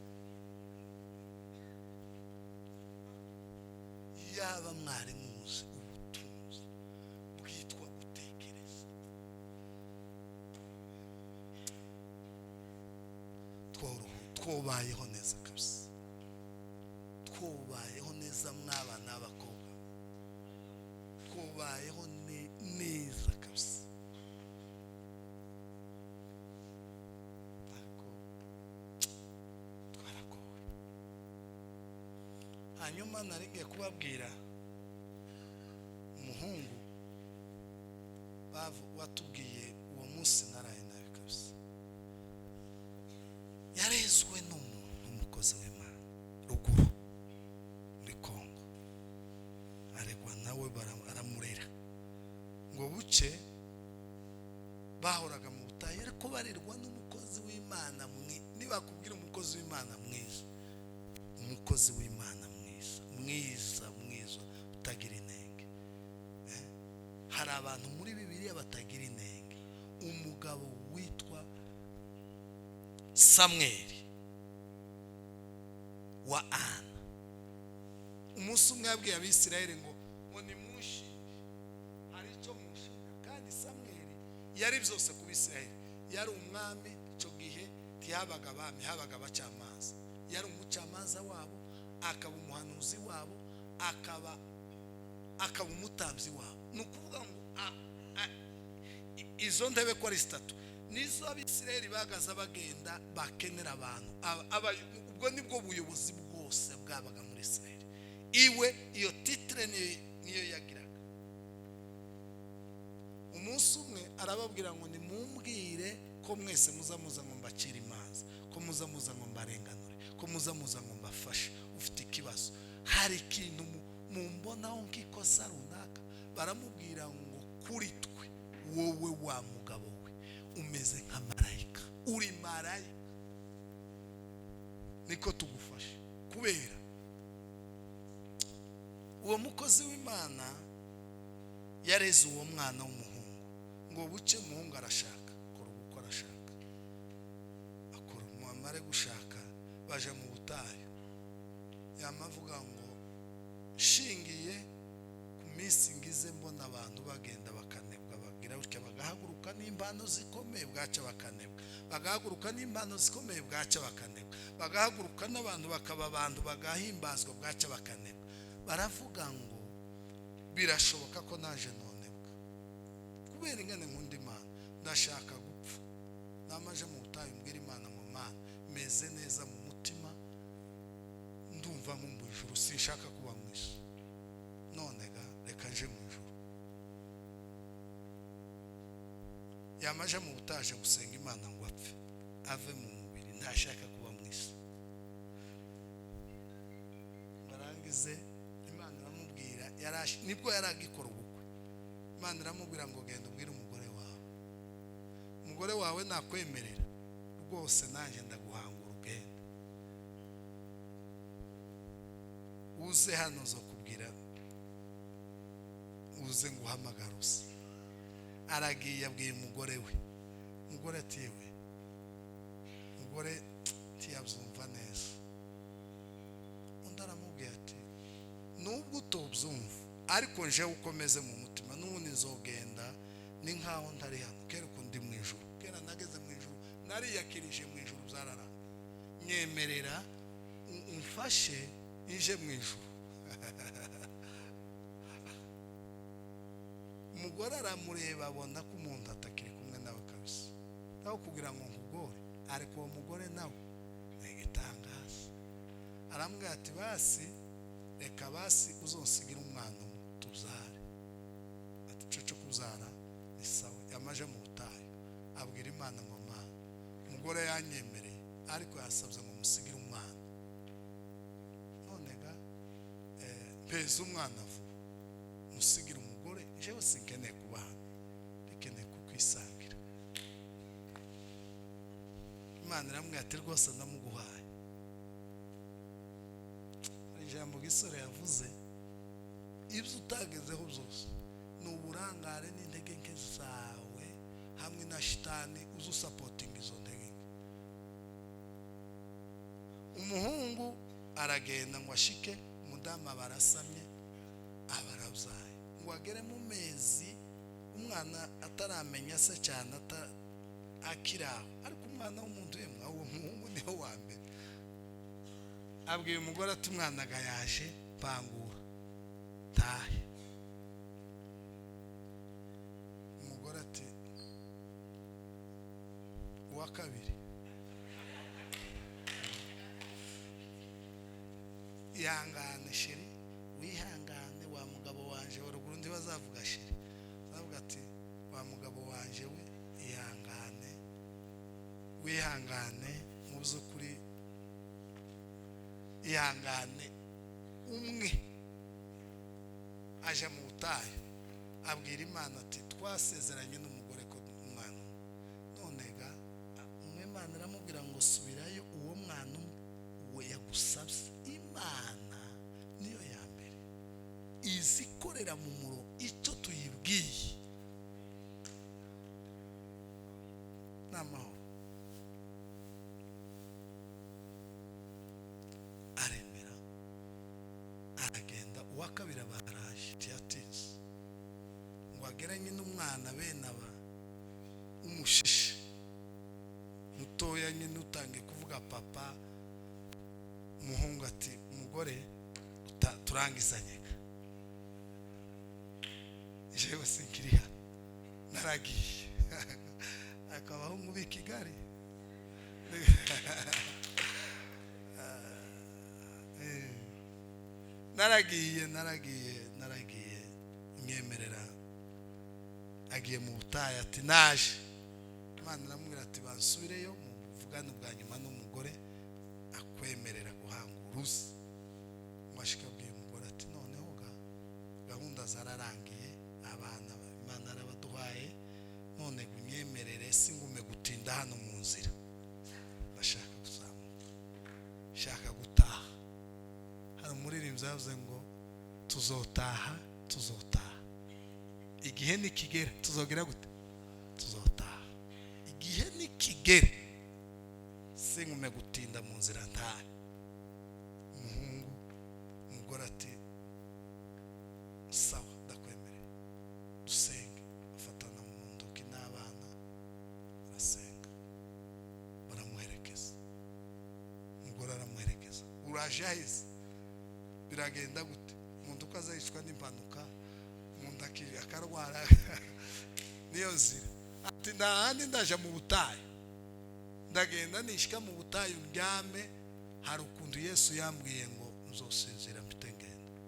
Yaba mwari muzi ubutunzi bwitwa gutekereza, twobayeho neza kabisa, twobayeho neza mwabana b'abakobwa, twobayeho neza kabisa. Ariko twaragowe. Hanyuma nari ngiye kubabwira umuhungu watubwiye uwo munsi naraye nabi kabisa. Yarezwe n'umuntu, umukozi w'Imana ruguru muri Kongo, aregwa nawe, aramurera ngo buce bahoraga mu butayu, ariko barerwa n'umukozi w'Imana. Nibakubwira umukozi w'Imana mwiza, umukozi w'Imana mwiza mwiza mwiza utagira inenge. Hari abantu muri Bibiliya batagira inenge. Umugabo witwa Samweli wa Ana, umunsi umwe yabwiye Abisirayeli ngo nimunshinge, hari icyo munshinga. Kandi Samweli yari byose ku Bisirayeli, yari umwami icyo gihe, ntihabaga abami, habaga abacamanza. Yari umucamanza wabo, akaba umuhanuzi wabo, akaba umutambyi wabo. Ni ukuvuga ngo izo ntebe ko ari zitatu nizo Abisirayeli bagaza bagenda bakenera abantu. Ubwo nibwo buyobozi bwose bwabaga muri Isirayeli. Iwe iyo titre niyo yagiraga. Umunsi umwe arababwira ngo nimumbwire ko mwese muza muza ngo mbacire imanza, ko muza muza ngo mbarenganure, ko muza muza ngo mbafashe ufite ikibazo, hari ikintu mumbonaho nk'ikosa runaka. Baramubwira ngo kuri twe wowe wa mugabo we umeze nka marayika, uri marayika, niko tugufashe. Kubera uwo mukozi w'Imana yareze uwo mwana w'umuhungu ngo buce umuhungu arashaka, akora ubukwe, arashaka, akora amare gushaka, baje mu butayu. Yamavuga ngo nshingiye ku minsi ngize mbona abantu bagenda bakanebwa, bagira gutya bagahaguruka n'impano zikomeye, bwaca bakanebwa, bagahaguruka n'impano zikomeye, bwaca bakanebwa, bagahaguruka n'abantu bakaba abantu bagahimbazwa, bwaca bakanebwa. Baravuga ngo birashoboka ko naje nonebwa, kubera ingene nkunda Imana, ndashaka gupfa. Namaje mu butayu mbwira Imana ngo Mana, meze neza mu mutima, ndumva nkumbuye ijuru, sinshaka kuba mu isi, none ga reka nje mu ijuru. Yamaje mu butaje gusenga Imana ngo apfe ave mu mubiri, ntashaka kuba mu isi. Barangize Imana iramubwira, nibwo yaragikora ubukwe, Imana iramubwira ngo genda ubwire umugore wawe, umugore wawe nakwemerera Rwose nanjye ndaguhangura ugende, uze hano zo kubwira, uze nguhamagara uze. Aragiye abwiye umugore we. Umugore ati yewe, umugore ntiyabyumva neza. Undi aramubwira ati nubwo utobyumva ariko njewe ukomeze mu mutima, n'ubundi nzogenda ni nkaho ntari hano, kera uko ndi mu ijuru, kera nageze mu ijuru, nariyakirije mu ijuru byararanga, nyemerera umfashe nje mu ijuru. Umugore aramureba abona ko umuntu atakiri kumwe nawe kabisa, nawe kugira ngo nkugore. Ariko uwo mugore nawe ni igitangaza, arambwira ati basi reka basi uzonsigira umwana umwe tubyare. Ati ico cyo kubyara ni sawa. Yamaje mu butayu abwira Imana ngo Mana, umugore yanyemereye ariko yasabye ngo musigire umwana, none ga mpeze umwana vuba musigire umugore, jewe sinkeneye kuba hano, ndikeneye kukwisangira. Imana iramubwira ati rwose ndamuguhaye. Hari ijambo Gisore yavuze, ibyo utagezeho byose ni uburangare n'intege nke zawe hamwe na shitani uza usapotinga izo ntege nke. Umuhungu aragenda ngo ashike, umudamu aba arasamye, aba arabyaye, ngo agere mu mezi umwana ataramenya se cyane, akiri aho. Ariko umwana w'umuntu yemwe, uwo muhungu niwe wa mbere. Abwiye umugore ati umwana yaje, pangura tahe. Umugore ati uwa kabiri, ihangane sheri, wihangane wa mugabo wanje wa ruguru, ntibazavuga sheri, bazavuga ati wa mugabo wanje we, ihangane wihangane, mu by'ukuri ihangane. Umwe aje mu butayu abwira Imana ati twasezeranye n'umugore ko umwana umwe, none ga umwe. Imana iramubwira ngo subirayo, uwo mwana umwe we yagusabye. Imana niyo ya mbere izikorera mu muro icyo tuyibwiye n'amahoro. Aremera aragenda. Uwa kabiri abaraje ntiyatinze ngo ageranye n'umwana bene aba umushishe mutoya nyine utange kuvuga papa. Umuhungu ati umugore turangizanye, jewe sinkiri hano naragiye. Akabahungu b'i Kigali naragiye naragiye naragiye, mwemerera. Agiye mu butayu ati naje. Imana iramubwira ati bansubireyo muvugane ubwa nyuma n'umugore akwemerera guhanga uruzi. Mwashika abwiye umugore ati noneho ga gahunda zararangiye, abana Imana arabaduhaye, none gunyemerere singume gutinda hano mu nzira, ndashaka kuzamuka, shaka gutaha. Hari umuririmbyi yavuze ngo tuzotaha, tuzotaha igihe nikigera, tuzogera gute? Tuzotaha igihe nikigera, singume gutinda mu nzira ntahe. Umuhungu umugore ati sawa ndakwemerera dusenge. Afatana mu ntoki n'abana barasenga, baramuherekeza. Umugore aramuherekeza. Uraje ahise biragenda gute? Umuntu uko azayicwa n'impanuka, umuntu akarwara niyo nzira. Ati nta handi ndaje mu butayu, ndagenda nishika mu butayu ndyame, hari ukuntu Yesu yambwiye ngo nzosinzira mpite ngenda.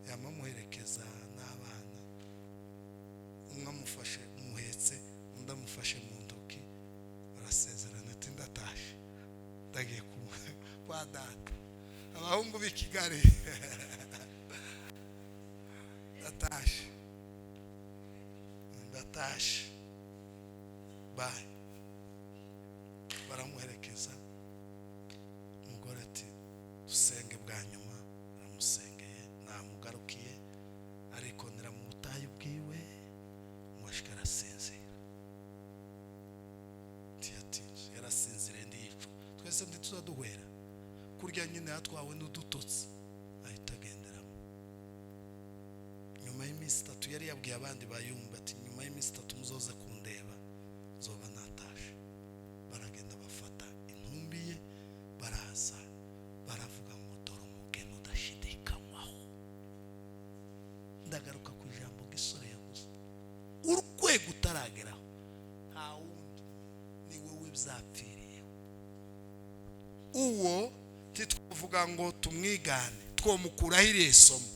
Yamamuherekeza n'abana, umwe amufashe umuhetse, undi amufashe mu ntoki, barasezerana. Ati ndatashe ndagiye kwa data. Abahungu b'i Kigali ndatashe ndatashe, bye. Turamuherekeza. Umugore ati dusenge bwa nyuma. Aramusengeye, namugarukiye ariko mu butayu bwiwe, ngo arasinzira. Ntiyatinze, yarasinziriye, ndiyica. Twese ntituzaduhwera kurya nyine, yatwawe n'udutotsi ahita agenderamo. Nyuma y'iminsi 3 yari yabwiye abandi bayumva ati nyuma y'iminsi 3 muzoze kundeba, nzoba natashe. Baragenda bafata intumbi ye, baraza baravuga ngo dore umugeni udashidikanywaho. Ndagaruka ku ijambo Gisore yavuze, urwego utarageraho nta wundi, ni wowe byapfiriyeho. Uwo ntitwavuga ngo tumwigane, twomukuraho iriya somo,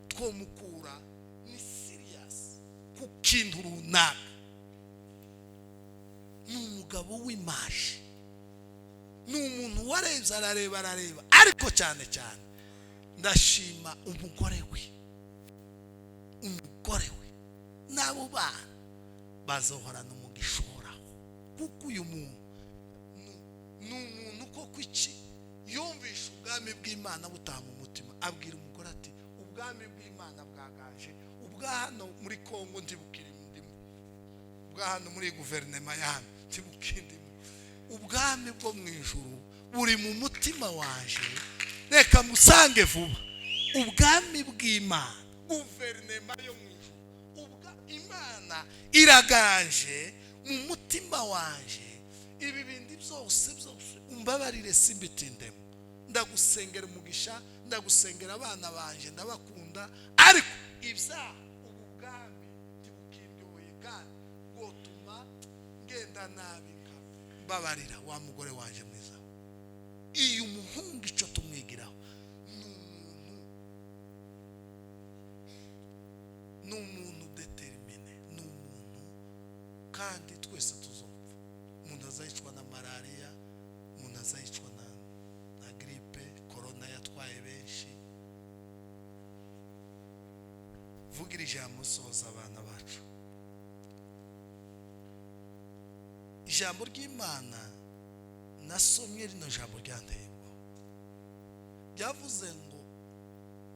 twomukura ni serious ku kintu runaka. Ni umugabo w'imaji, ni umuntu warebye, arareba arareba, ariko cyane cyane ndashima umugore we. Umugore we n'abo bana bazohorana umugisha uhoraho, kuko uyu muntu ni umuntu koko iki yumvisha ubwami bw'Imana butaha mu mutima. Abwira umugore ati ubwami bw'Imana bwaganje, ubwa hano muri Kongo ntibukiri ndimo, ubwa hano muri guverinoma ya hano ntibukindimo, ubwami bwo mu ijuru buri mu mutima waje, reka musange vuba. Ubwami bw'Imana, guverinoma yo mu ijuru, ubwa Imana iraganje mu mutima waje. Ibi bindi byose byose umbabarire simbitindemo, ndagusengera umugisha, ndagusengera abana banje, ndabakunda, ariko ibyaha ubu bwami ntibukindyoye kandi bwotuma ngenda nabi, mbabarira wa mugore waje mwiza. Iyo umuhungu icyo tumwigiraho ni umuntu determine, ni umuntu kandi twese tuzopfa. Umuntu azayicwa na malaria, umuntu azayicwa na gripe, corona yatwaye benshi. Vugira ijambo soza abana bacu. Ijambo ry'Imana nasomye, rino jambo ryanteye ubwoba, ryavuze ngo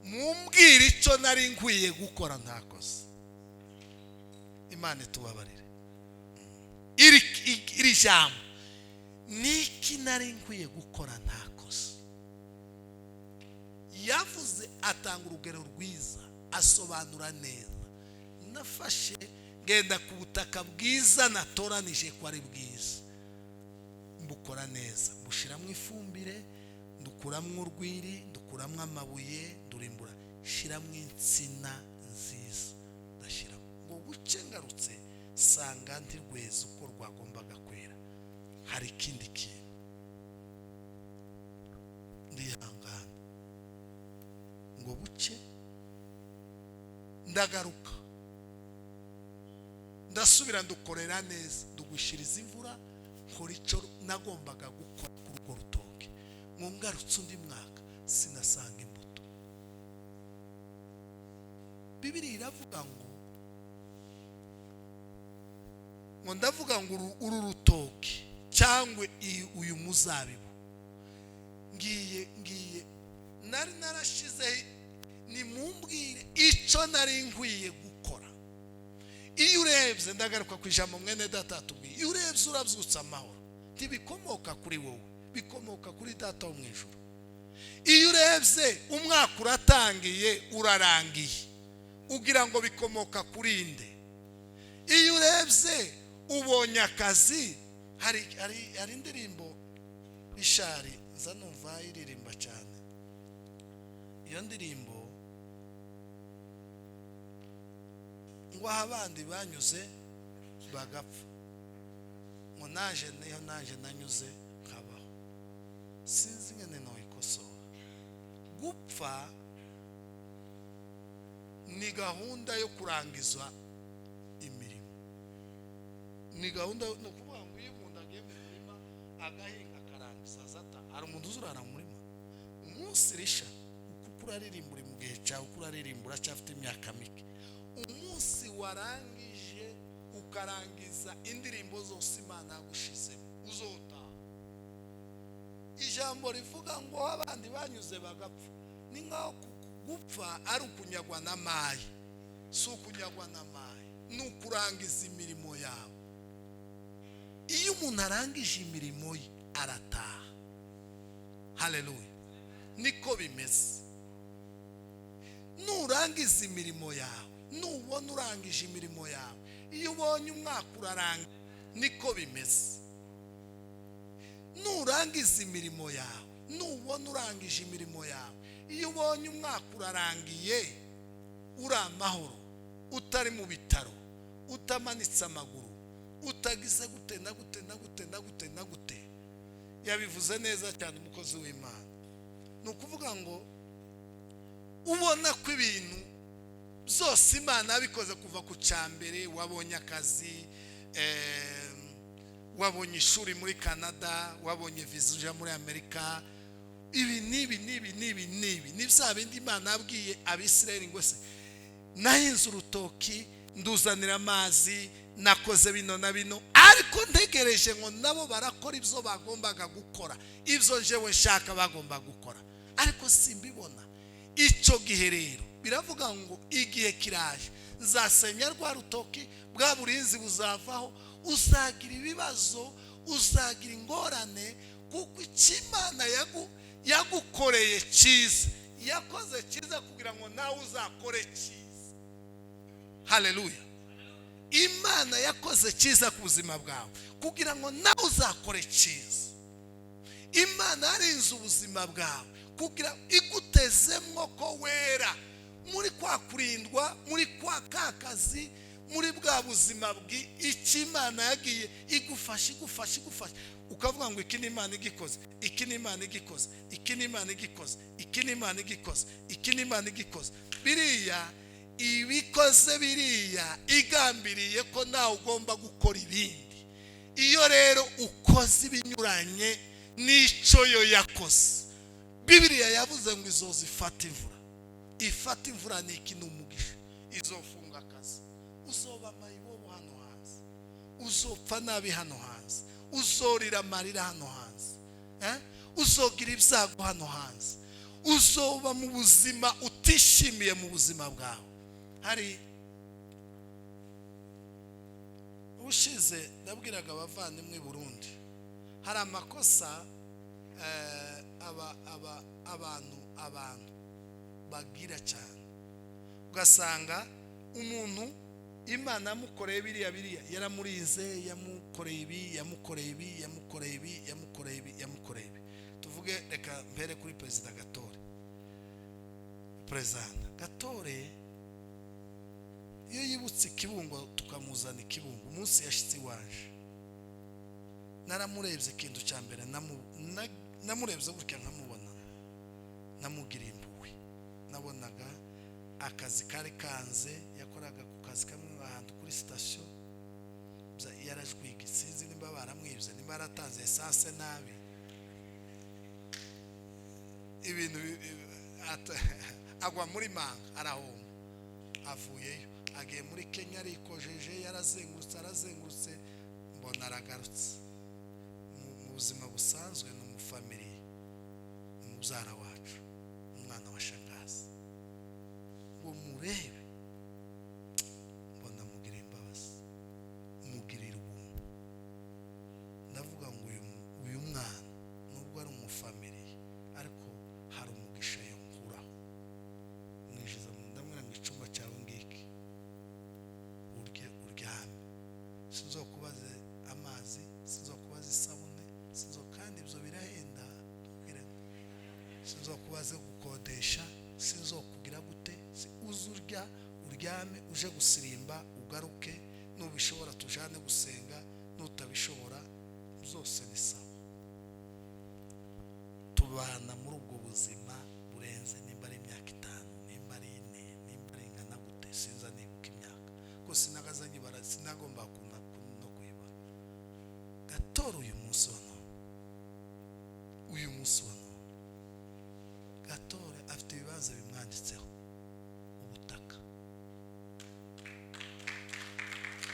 mumbwire icyo nari nkwiye gukora ntakoze. Imana itubabarire. Iri jambo niki nari nkwiye gukora ntakoze. Yavuze, atanga urugero rwiza, asobanura neza. Nafashe ngenda ku butaka bwiza natoranije ko ari bwiza, mbukora neza, mbushiramo ifumbire, ndukuramo urwiri, ndukuramo amabuye, ndurimbura, shiramo insina nziza, ndashiramo ngo buce. Ngarutse sanga ntirweze uko rwagombaga kwera, hari ikindi kintu. Ndihangana ngo buce, ndagaruka ndasubira ndukorera neza, ndugushyiriza imvura, nkora icyo nagombaga gukora kuri urwo rutoki. Ngo ngarutse undi mwaka sinasanga imbuto. Bibiliya iravuga ngo ndavuga ngo uru rutoki cyangwa uyu muzabibu ngiye nari narashize, nimumbwire icyo nari nkwiye gukora. Iyo urebye, ndagaruka ku ijambo mwene data atubwiye, iyo urebye urabyutsa amahoro, ntibikomoka kuri wowe, bikomoka kuri data wo mu ijuru. Iyo urebye umwaka uratangiye urarangiye, ugira ngo bikomoka kuri nde? Iyo urebye ubonye akazi, hari indirimbo ishari nza numva iririmba cyane, iyo ndirimbo ngo aho abandi banyuze bagapfa, ngo naje niho naje nanyuze nkabaho. Sinzi nyine ntoyikosora. Gupfa ni gahunda yo kurangiza imirimo, ni gahunda. Ni ukuvuga ngo iyo umuntu agiye mu murima agahinga akarangiza azata, hari umuntu uzurara mu murima umunsi risha, kuko uraririmbura mu gihe cyawe, uko uraririmbura cyafite imyaka mike. Umunsi warangije ukarangiza indirimbo zose Imana yagushizemo, uzotaha. Ijambo rivuga ngo abandi banyuze bagapfa ni nkaho gupfa ari ukunyagwa n'amayi. Si ukunyagwa n'amayi, ni ukurangiza imirimo yawe. Iyo umuntu arangije imirimo ye arataha. Haleluya. Niko bimeze. Nurangiza imirimo yawe, nubona urangije imirimo yawe, iyo ubonye umwaka uraranga, niko bimeze. Nurangiza imirimo yawe, nubona urangije imirimo yawe, iyo ubonye umwaka urarangiye uri amahoro, utari mu bitaro, utamanitse amaguru, utagize gute na gute na gute na gute na gute. Yabivuze neza cyane umukozi w'Imana. Ni ukuvuga ngo ubona ko ibintu byose Imana yabikoze kuva ku cya mbere. Wabonye akazi, wabonye ishuri muri Canada, wabonye viza uja muri Amerika, ibi n'ibi n'ibi n'ibi n'ibi ni bya bindi Imana yabwiye Abisirayeli ngo se nahinze urutoki, nduzanira amazi, nakoze bino na bino, ariko ntegereje ngo nabo barakora ibyo bagombaga gukora, ibyo njyewe nshaka bagomba gukora, ariko simbibona. Icyo gihe rero biravuga ngo igihe kiraje, nzasenya rwa rutoki, bwa burinzi buzavaho, uzagira ibibazo, uzagira ingorane, kuko icyo Imana yagukoreye cyiza, yakoze cyiza kugira ngo nawe uzakore cyiza. Haleluya. Imana yakoze cyiza ku buzima bwawe kugira ngo nawe uzakore cyiza. Imana yarinze ubuzima bwawe kugira igutezemwo ko wera muri kwa kurindwa, muri kwa kakazi, muri bwa buzima icyo Imana yagiye igufasha igufasha igufasha, ukavuga ngo iki ni Imana igikoze, iki ni Imana igikoze, iki ni Imana igikoze, iki ni Imana igikoze, iki ni Imana igikoze. Biriya ibikoze biriya igambiriye ko nawe ugomba gukora ibindi. Iyo rero ukoze ibinyuranye n'icyo yo yakoze, Bibiliya yavuze ngo izoza ifata imvura. Ifata imvura ni iki? Ni umugisha. Izofunga akazi, uzoba mayibobo hano hanze, uzopfa nabi hano hanze, uzorira amarira hano hanze, uzogira ibyago hano hanze, uzoba mu buzima utishimiye mu buzima bwawe. Hari ushize ndabwiraga abavandimwe i Burundi, hari amakosa abantu bagira cyane, ugasanga umuntu Imana yamukoreye biriya biriya, yaramurize, yamukoreye ibi, yamukoreye ibi, yamukoreye ibi, yamukoreye ibi, yamukoreye ibi. Tuvuge reka mpere kuri Perezida Gatore. Perezida Gatore iyo yibutse Ikibungo tukamuzana Ikibungo, umunsi yashitse iwaje naramurebye, ikintu cya mbere namurebye gutya nkamubona, namugiriye impuhwe. Nabonaga akazi kari kanze, yakoraga ku kazi kamwe ahantu kuri sitasiyo, yarajwiga, sinzi nimba baramwibye, nimba yaratanze esanse nabi, ibintu agwa muri manga arahomba, avuyeyo agiye muri Kenya, arikojeje, yarazengurutse arazengurutse, mbona aragarutse. Mu buzima busanzwe ni umufamiliye, ni mubyara wacu, umwana wa shangazi. Ngo murebe, mbona mugirira imbabazi, mugirira ubuntu. Ndavuga ngo uyu mwana nubwo ari umufamiliye, ariko hari umugisha yonkuraho. Mwinjiza ndamubwira ngo icyumba cyawe ngiki, urye uryame, sinzokubaze amazi, sinzokubaze isabune, sinzo, kandi ibyo birahenda, sinzokubaze gukodesha, sinzokugira gute, uze urya uryame, uje gusirimba ugaruke, nubishobora tujane gusenga, nutabishobora byose ni sawa. Tubana muri ubwo buzima burenze, nimba ari imyaka 5, nimba ari 4, nimba ari ingana gute, sinza nibuka imyaka ko sinagaza nyibara, sinagomba no kuyibara. Gatore uyu munsi wa none, uyu munsi wa none Gatore afite ibibanza bimwanditseho ubutaka,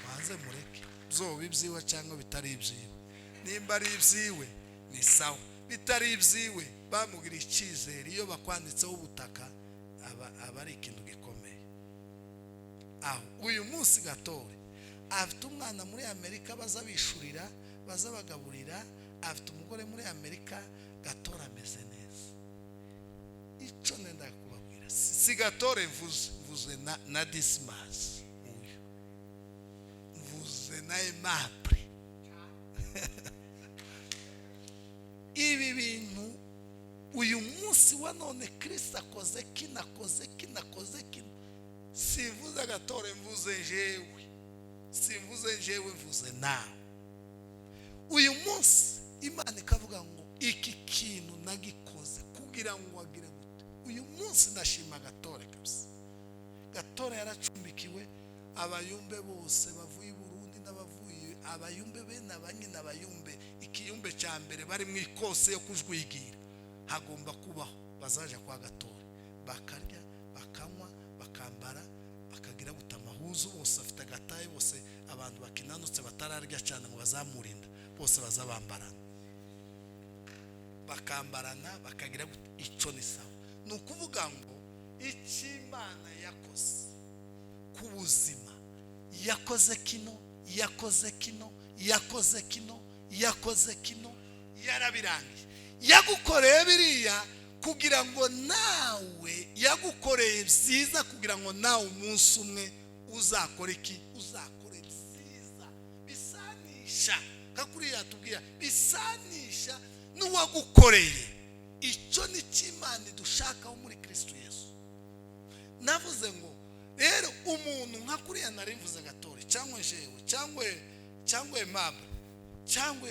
banze mureke byoba ibyiwe cyangwa bitari ibyiwe, nimba ari ibyiwe ni sawa, Bitari ibyiwe, bamugiriye icyizere. Iyo bakwanditseho ubutaka aba ari ikintu gikomeye. Aho uyu munsi Gatore afite umwana muri Amerika, baza bishurira, baza bagaburira, afite umugore muri Amerika. Gatore ameze neza. Icyo nenda kubabwira, si Gatore mvuze na Disimasi, uyu mvuze na Aimable. Ibi bintu uyu munsi wa none Kristo akoze kino, akoze kino, akoze kino. Simvuze Gatore, mvuze jewe, simvuze jewe, mvuze nawe. Uyu munsi Imana ikavuga ngo iki kintu nagikoze kugira ngo agire gute. Uyu munsi ndashima Gatore kabisa. Gatore yaracumbikiwe, abayumbe bose bavuye i Burundi n'abavuye abayumbe bene abanyina abayumbe, ikiyumbe cya mbere bari mu ikose yo kujwigira, hagomba kubaho bazaje kwa Gatore bakarya, bakanywa, bakambara, bakagira guta amahuzu. Bose afite agataye, bose abantu bakinanutse batararya cyane ngo bazamurinda, bose bazabambarana, bakambarana, bakagira guta. Icyo ni sawa. Ni ukuvuga ngo icyo Imana yakoze ku buzima, yakoze kino, yakoze kino, yakoze kino, yakoze kino, yarabirangiye. Yagukoreye biriya kugira ngo nawe, yagukoreye byiza kugira ngo nawe umunsi umwe uzakore iki? Uzakore byiza bisanisha nka kuriya tubwira, bisanisha n'uwagukoreye. Icyo ni cyo Imana idushakaho muri Kristo Yesu. Navuze ngo rero umuntu nka kuriya nari mvuze Gatore, cyangwa jewe, cyangwa Aimable, cyangwa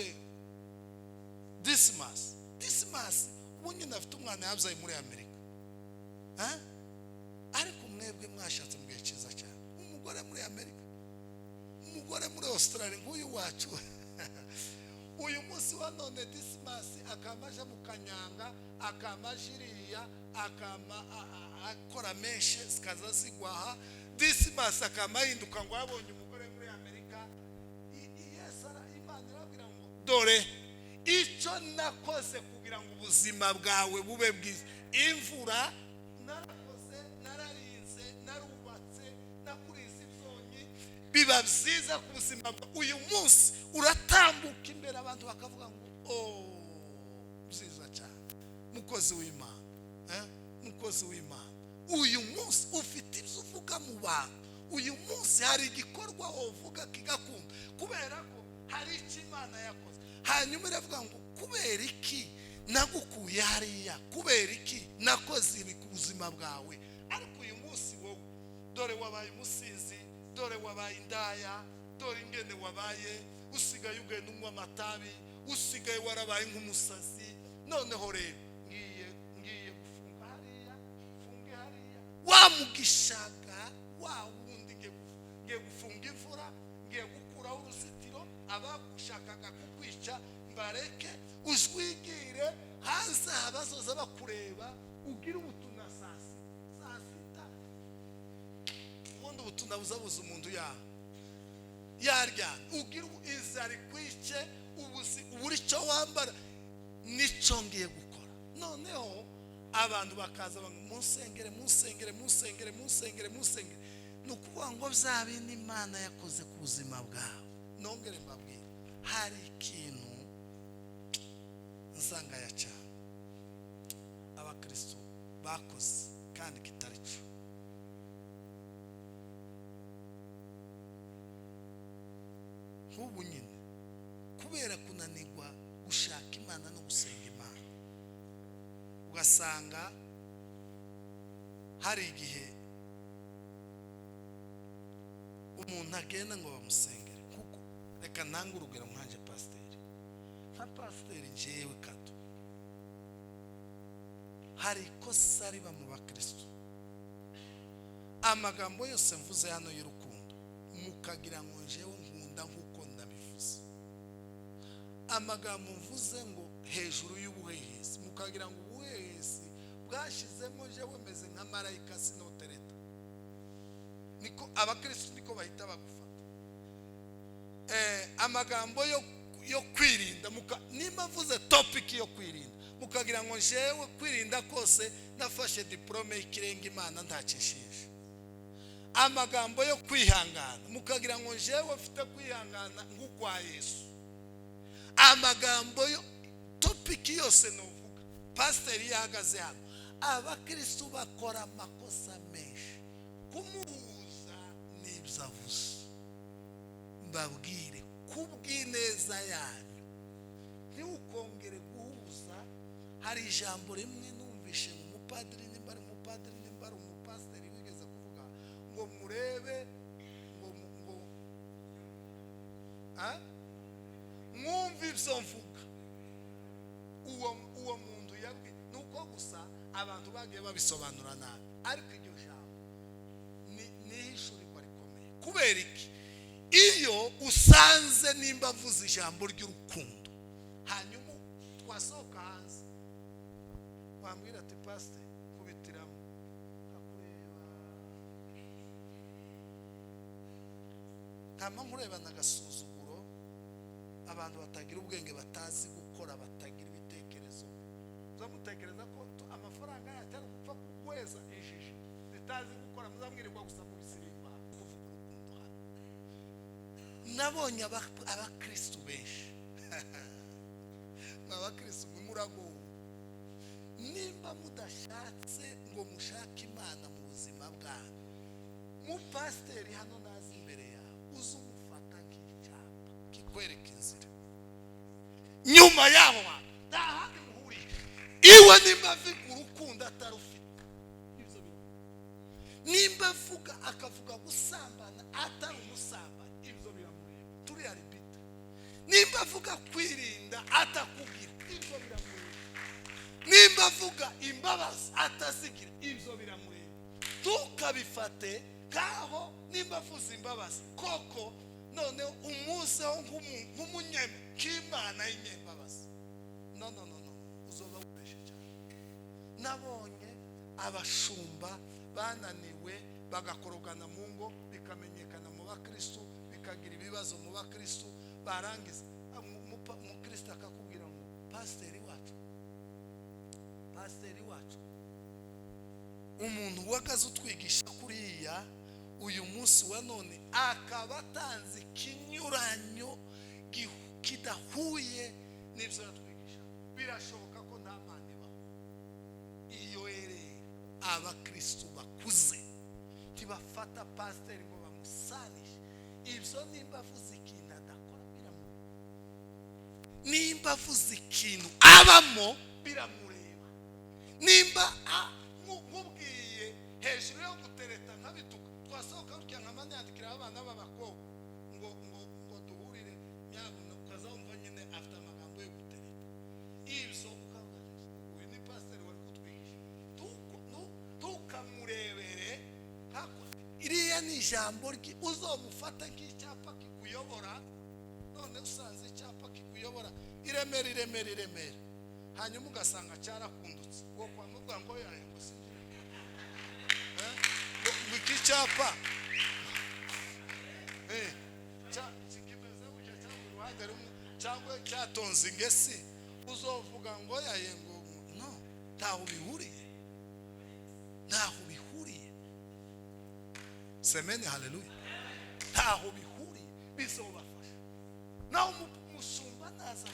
Disimasi. Disimasi ubu nyine afite umwana yabyaye muri Amerika, ariko mwebwe mwashatse mu gihe cyiza cyane, umugore muri Amerika, umugore muri Australia nk'uyu wacu. Uyu munsi wa none Disimasi akama aje mu Kanyanga, akama ajiriya, akama akora menshi zikaza zigwaha. Disimasi akama ahinduka ngo yabonye umugore muri Amerika. Imana irabwira ngo dore icyo nakoze kugira ngo ubuzima bwawe bube bwiza. Imvura narakoze, nararinze, narubatse, nakuriza ibyonyi, biba byiza ku buzima bwawe. Uyu munsi uratambuka imbere abantu bakavuga ngo oh, byiza cyane, mukozi w'Imana, mukozi w'Imana. Uyu munsi ufite ibyo uvuga mu bantu. Uyu munsi hari igikorwa uvuga kigakunda kubera ko hari icyo Imana yakoze. Hanyuma iravuga ngo kubera iki nagukuye hariya, kubera iki nakoze ibi ku buzima bwawe. Ariko uyu munsi wowe dore wabaye umusinzi, dore wabaye indaya, dore ingene wabaye, usigaye ugenda unywa amatabi, usigaye warabaye nk'umusazi. Noneho rero ngiye gufunga hariya, funge hariya, wamugishaga wa wundi, ngiye gufunga imvura, ngiye gukuraho uruzitiro, abagushakaga kukwica mbareke, ujwigire hanze abazoza bakureba, ugire ubutuna saa sita. Ubundi ubutuna buzabuza umuntu yaryana, ugira inzara ikwice, ubura icyo wambara. Nicyo ngiye gukora. Noneho abantu bakaza munsengere, munsengere, munsengere, munsengere, munsengere. Ni ukuvuga ngo bya bindi Imana yakoze ku buzima bwawe. Nongere mbabwire, hari ikintu nsangaya cyane abakristo bakoze kandi kitari cyo. Nk'ubu nyine kubera kunanirwa gushaka Imana no gusenga Imana, ugasanga hari igihe umuntu agenda ngo bamusengere. Kuko reka ntange urugero nkanje pasiteri, nka pasiteri njyewe Kato, hari ikosa riba mu bakristo. Amagambo yose mvuze hano y'urukundo mukagira ngo njyewe nkunda nk'uko nabivuze, amagambo mvuze ngo hejuru y'ubuhehesi mukagira ngo ubuhehesi bwashizemo njyewe meze nka marayika sinotereta. Niko abakristo niko bahita bagufata. Amagambo yo kwirinda, nimba Nimba mvuze topic yo kwirinda, mukagira ngo njewe kwirinda kose nafashe diplome y'ikirenga, Imana ntacishisha. Amagambo yo kwihangana, mukagira ngo njewe mfite kwihangana nk'ukwa Yesu. Amagambo yo topic yose nuvuga, pasiteri yahagaze hano, abakristu bakora amakosa menshi kumuhuza n'ibyo avuze. Mbabwire kubw'ineza yanyu, ntiwukongere guhuza. Hari ijambo rimwe numvishe mu mupadiri, nimba ari umupadiri, nimba ari umupasiteri, wigeze kuvuga ngo murebe ngo mwumve ibyo mvuga. Uwo muntu yabwiye ni uko gusa abantu bagiye babisobanura nabi, ariko iryo jambo ni ihishurirwa rikomeye. Kubera iki? Iyo usanze nimba avuze ijambo ry'urukundo, hanyuma twasohoka hanze wambwira ati pasiteri kubitiramo, nkakureba nkama nkurebana agasuzuguro. Abantu batagira ubwenge, batazi gukora, batagira ibitekerezo, muzamutekereza ko amafaranga yacu ari gupfa kugweza injiji zitazi gukora, muzamwirirwa gusa mu bisirimba kuvuga urukundo. Hano nabonye abakristu benshi, abakristu muragowe nimba mudashatse ngo mushake Imana mu buzima bwanyu. Mupasiteri hano nazi imbere yawe, uze umufata nk'icyapa kikwereka inzira. Nyuma yaho nta handi muhuriye iwe. Nimba avuga urukundo atarufite, ibyo biramureba. Nimba avuga akavuga gusambana atari umusambana, ibyo biramureba, turiya ribita. Nimba avuga kwirinda atakubwira, ibyo biramureba. Nimba avuga imbabazi atazigira, ibyo biramureba. Ntukabifate kaho nimba avuze imbabazi koko noneho umuzeho nk'umunyeme k'Imana y'inyembabazi. No, no, no, no, uzoba wibeshe cyane. Nabonye abashumba bananiwe bagakorogana mu ngo, bikamenyekana mu bakristu, bikagira ibibazo mu bakristu. Barangiza umukristo akakubwira ngo pasiteri wacu, pasiteri wacu, umuntu wagaze utwigisha kuriya, uyu munsi wa none akaba atanze ikinyuranyo kidahuye n'ibyo yatwigisha, birashoboka ko nta mana ibaho. Iyo erere abakristu bakuze ntibafata pasiteri ngo bamusanishe ibyo. Nimba avuze ikintu adakora, biramureba. Nimba avuze ikintu abamo, biramureba. Nimba nkubwiye hejuru yo gutereta nkabituka, twasohoka gutya nkamaniyandikira abana b'abakobwa ngo ngo ngo duhurire nyabuna, ukazumva nyine afite amagambo yo gutereta ibyo, ukavuga uyu ni pasiteri wari kutwigisha. Tukamurebere iriya ni ijambo rye, uzomufata nk'icyapa kikuyobora. None usanze icyapa kikuyobora iremera, iremera, iremera, hanyuma ugasanga cyarakundutse, wo kwa muvuga ngo yaye ngo sinjire ngo iki cyapa kimeze gutya cyangwa uruhande rumwe cyangwa cyatonze ingesi, uzovuga ngo yaye ngo no, ntaho bihuriye, ntaho bihuriye. Semeni haleluya, ntaho bihuriye. Bizobafasha naho umushumba naza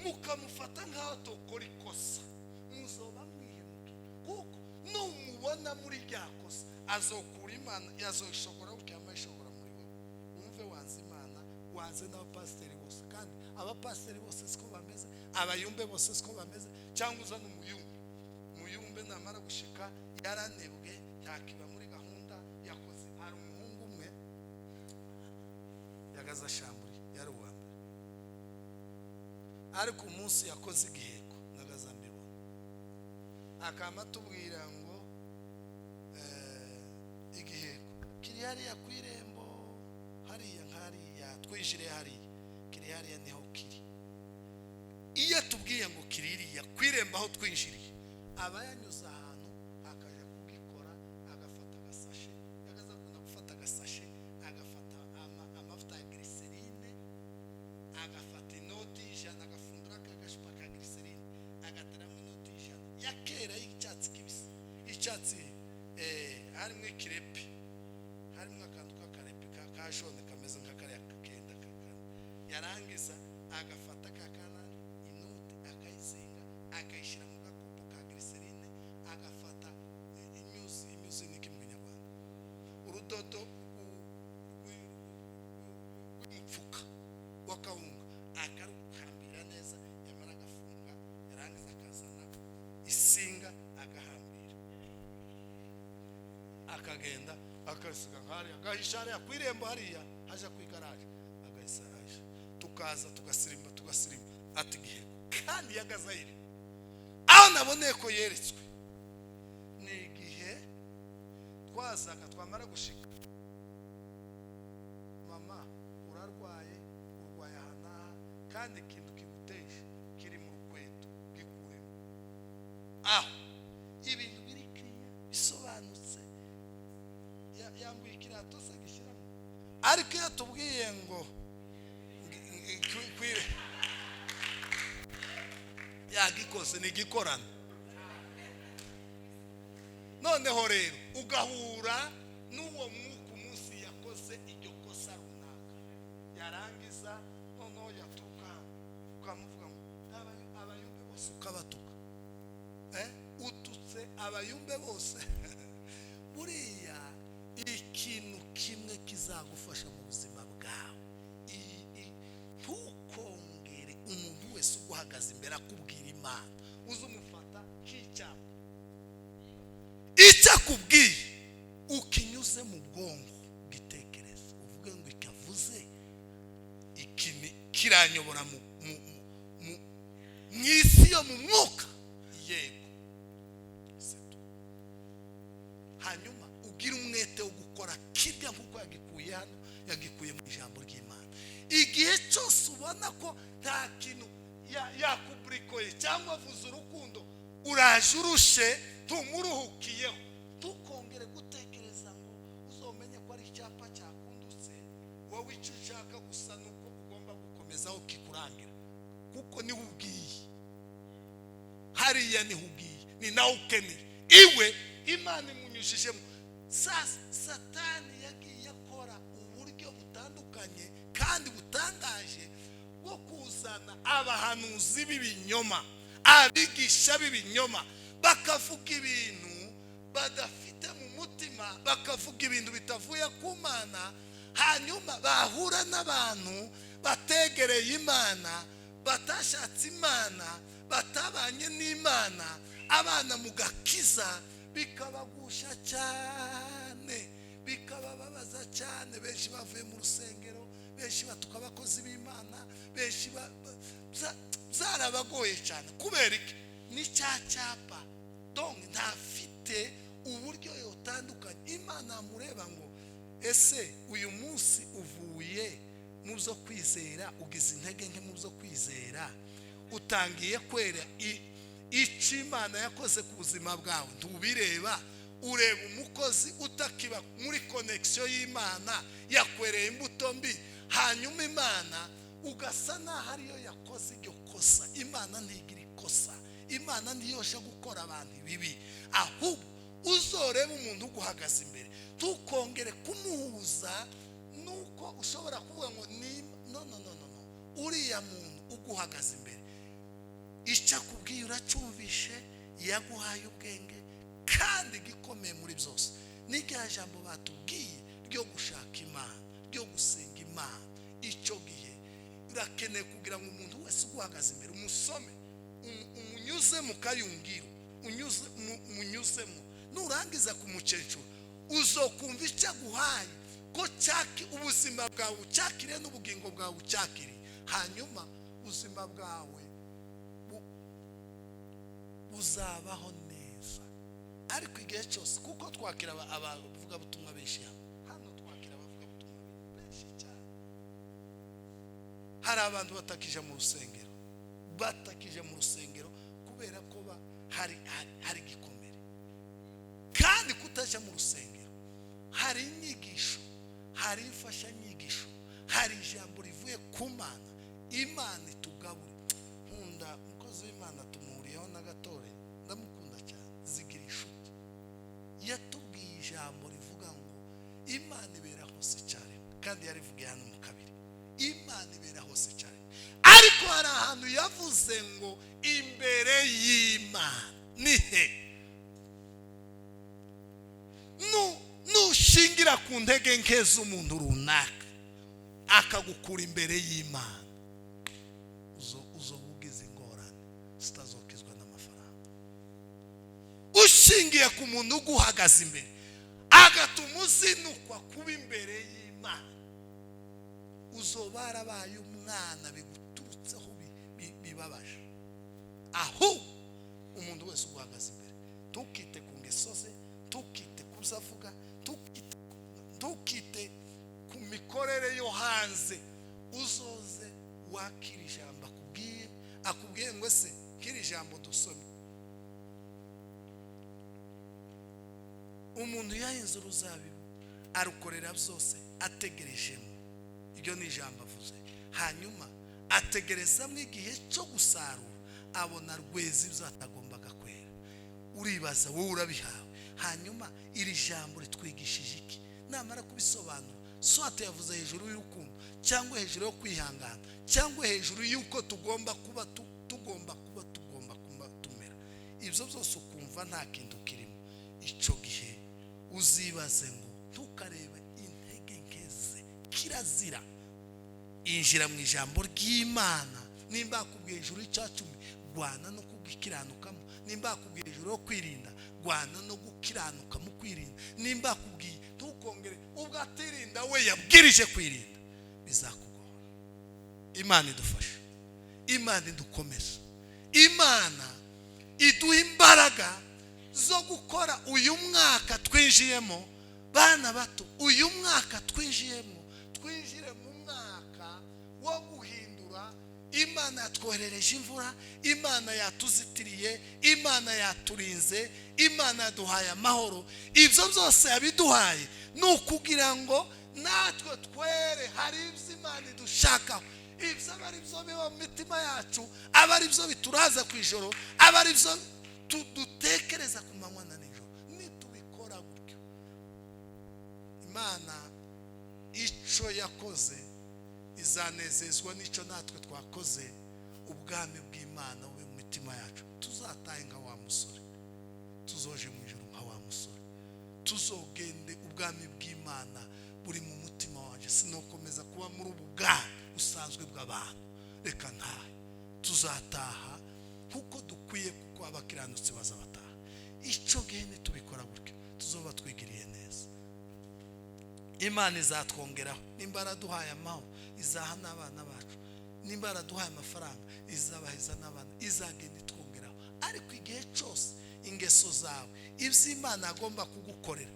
mukamufata nk'aho atokora ikosa, muzoba mwihemuke, kuko numubona muri rya kosa azokura Imana, azoshobora gutya ishobora muri wowe. Wumve wanze Imana, wanze n'abapasiteri bose, kandi abapasiteri bose siko bameze, abayumbe bose siko bameze. Cyangwa uzana umuyumbe, umuyumbe namara gushika yaranebwe, ntakiba muri gahunda yakoze. Hari umuhungu umwe yagaza shamburi, yari uwa mbere, ariko umunsi yakoze igiheko nagaza mbibona, akama atubwira ngo igiheko kiri hariya ku irembo, hariya nk'hariya twijire, hariya kiri, hariya niho kiri. Iyo atubwiye ngo kiri iriya ku irembo aho twinjiriye, aba yanyuze ahantu akajya kugikora, agafata agasashe, yagaza akunda gufata agasashe, agafata amavuta ya glycerine, agafata inoti y'ijana, agafundura. y'icyatsi, harimo ikirepi, harimo akantu k'akarepi ka jaune kameze nka kariya kenda kakana. Yarangiza agafata ka kanani, inoti akayizinga, akayishyira mu gakopo ka glycerine, agafata inyuzi. Inyuzi ni iki mu Kinyarwanda? Urudodo rw'umupfuka w'akawunga, akaruhambira neza. Yamara agafunga, yarangiza akazana isinga agahambira, akagenda akasiga nk'hariya, agahisha hariya ku irembo, hariya haja ku igaraje, agahisa ahisha. Tukaza tugasirimba, tugasirimba, ati giheko. Kandi yagazayire aho naboneye ko yeretswe ni igihe twazaga, twamara gushika: "Mama, urarwaye, urwaye aha n'aha, kandi ikintu kiguteje kiri mu rukweto, gikuremo." Aho ibintu biri kiriya bisobanutse. Yambuye ikirato se gishyiramo. Ariko iyo tubwiye ngo yagikoze, ni igikorano. Noneho rero ugahura n'uwo mwuka umunsi yakoze iryo kosa runaka, yarangiza noneho yaturuka hano ukamuvuga ngo abayumbe bose, ukabatuka. Ututse abayumbe bose. Buriya ikintu kimwe kizagufasha mu buzima bwawe, ntukongere umuntu wese uguhagaze imbere akubwira Imana uze umufata nk'icyapa. Icyo akubwiye ukinyuze mu bwonko, ugitekereza, uvuge ngo ikavuze iki kiranyobora mu isi yo mu mwuka? Yego. C'est tout. Hanyuma ugire umwete wo gukora kirya nk'uko yagikuye hano, yagikuye mu ijambo ry'Imana. Igihe cyose ubona ko nta kintu yakuburikoye cyangwa avuze urukundo, uraje urushe, tumuruhukiyeho, ntukongere gutekereza ngo uzomenye ko ari icyapa cyakundutse. Wowe icyo ushaka gusa ni uko ugomba gukomeza aho kikurangira, kuko niho ugiye, hariya niho ugiye, ni nawe ukeneye iwe. Imana imunyujijemo. Sasa Satani yagiye akora uburyo butandukanye kandi butangaje bwo kuzana abahanuzi b'ibinyoma, abigisha b'ibinyoma, bakavuga ibintu badafite mu mutima, bakavuga ibintu bitavuye ku Mana. Hanyuma bahura n'abantu bategereye Imana, batashatse Imana, batabanye n'Imana, abana mu gakiza, bikabagusha cyane, bikabababaza cyane. Benshi bavuye mu rusengero, benshi batuka abakozi b'Imana, benshi byarabagoye cyane. Kubera iki? Ni cya cyapa. Donc ntafite uburyo yotandukanye Imana. Amureba ngo: "Ese uyu munsi uvuye mu byo kwizera, ugize intege nke mu byo kwizera, utangiye kwera icyo Imana yakoze ku buzima bwawe ntubireba, ureba umukozi utakiba muri connexion y'Imana, yakwereye imbuto mbi." Hanyuma Imana ugasa n'aho ariyo yakoze iryo kosa. Imana ntigira ikosa, Imana ntiyosha gukora abantu ibibi. Ahubwo uzorebe umuntu uguhagaze imbere, ntukongere kumuhuza nuko ushobora kuvuga ngo ni no, no, no, no, no. Uriya muntu uguhagaze imbere, icyo akubwiye uracyumvishe, yaguhaye ubwenge. Kandi igikomeye muri byose ni rya jambo batubwiye ryo gushaka Imana, ryo gusenga Imana. Icyo gihe urakeneye kugira ngo umuntu wese uguhagaze imbere umusome, umunyuze mu kayungiro, unyuze umunyuzemo. Nurangiza kumukecuru, uzokumva icyo aguhaye ko cyaki ubuzima bwawe ucyakire n'ubugingo bwawe ucyakire. Hanyuma ubuzima bwawe buzabaho neza. Ariko igihe cyose, kuko twakira abavugabutumwa benshi hano, hano twakira abavugabutumwa benshi cyane, hari abantu batakije mu rusengero, batakije mu rusengero kubera ko hari igikomere. Kandi kutajya mu rusengero, hari inyigisho, hari imfashanyigisho, hari ijambo rivuye ku Mana. Imana itugabure. Nkunda umukozi w'Imana tumuhuriyeho n'agatore, ndamukunda cyane, zigira inshuti. Kandi yarivugiye hano mu kabiri. Imana ibera hose cyane, ariko hari ahantu yavuze ngo imbere y'Imana ni he. Nushingira ku ntege nke z'umuntu runaka akagukura imbere y'Imana, uzoba ugize ingorane zitazokizwa n'amafaranga. Ushingiye ku muntu uguhagaze imbere agatuma uzinukwa kuba imbere y'Imana, uzoba warabaye umwana biguturutseho bibabaje. Ahubwo umuntu wese uguhagaze imbere, ntukite ku ngeso ze, ntukite ku byo avuga, ntukite ku mikorere yo hanze. Uzoze wakira ijambo akubwiye, akubwiye ngo ese kiri ijambo dusome. Umuntu yahinze uruzabibu arukorera byose ategerejemo, iryo ni ijambo avuze. Hanyuma ategerezamo igihe cyo gusarura, abona rweza ibyo atagombaga kwera. Uribaza wowe urabihawe. Hanyuma iri jambo ritwigishije iki? Namara kubisobanura, swate yavuze hejuru y'urukundo, cyangwa hejuru yo kwihangana, cyangwa hejuru y'uko tugomba kuba tugomba kuba tugomba kuba tumera. Ibyo byose ukumva nta kintu kirimo. Icyo gihe uzibaze ngo ntukarebe intege nke ze, kirazira. Injira mu ijambo ry'Imana. Nimba akubwiye hejuru y'icacumi, rwana no kugikiranukamo. Nimba akubwiye hejuru yo kwirinda, rwana no gukiranuka mu kwirinda. Nimba akubwiye ntukongere, ubwo atirinda we yabwirije kwirinda, bizakugora. Imana idufashe, Imana idukomeza, Imana iduha imbaraga zo gukora uyu mwaka twinjiyemo. Bana bato, uyu mwaka twinjiyemo, twinjire mu mwaka wo guhindura. Imana yatwoherereje imvura, Imana yatuzitiriye, Imana yaturinze, Imana yaduhaye amahoro. Ibyo byose yabiduhaye ni ukugira ngo natwe twere. Hari ibyo Imana idushakaho, ibyo aba ari byo biba mu mitima yacu, aba ari byo bituraza ku ijoro, aba ari byo dutekereza ku manywa na nijoro. Nitubikora gutyo, Imana icyo yakoze izanezezwa n'icyo natwe twakoze. Ubwami bw'Imana bube mu mitima yacu. Tuzatahe nka wa musore, tuzoje mu ijuru nka wa musore, tuzogende ubwami bw'Imana buri mu mutima wanjye. Sinokomeza kuba muri ubu bwami busanzwe bw'abantu, reka ntahe. Tuzataha kuko dukwiye, kuko abakiranutsi bazabataha. Icyo gihe nitubikora gutyo, tuzoba twigiriye neza. Imana izatwongeraho. Nimba yaraduhaye amahoro, izaha n'abana bacu. Nimba yaraduhaye amafaranga, izabaheza n'abana, izagenda itwongeraho. Ariko igihe cyose ingeso zawe, ibyo Imana agomba kugukorera,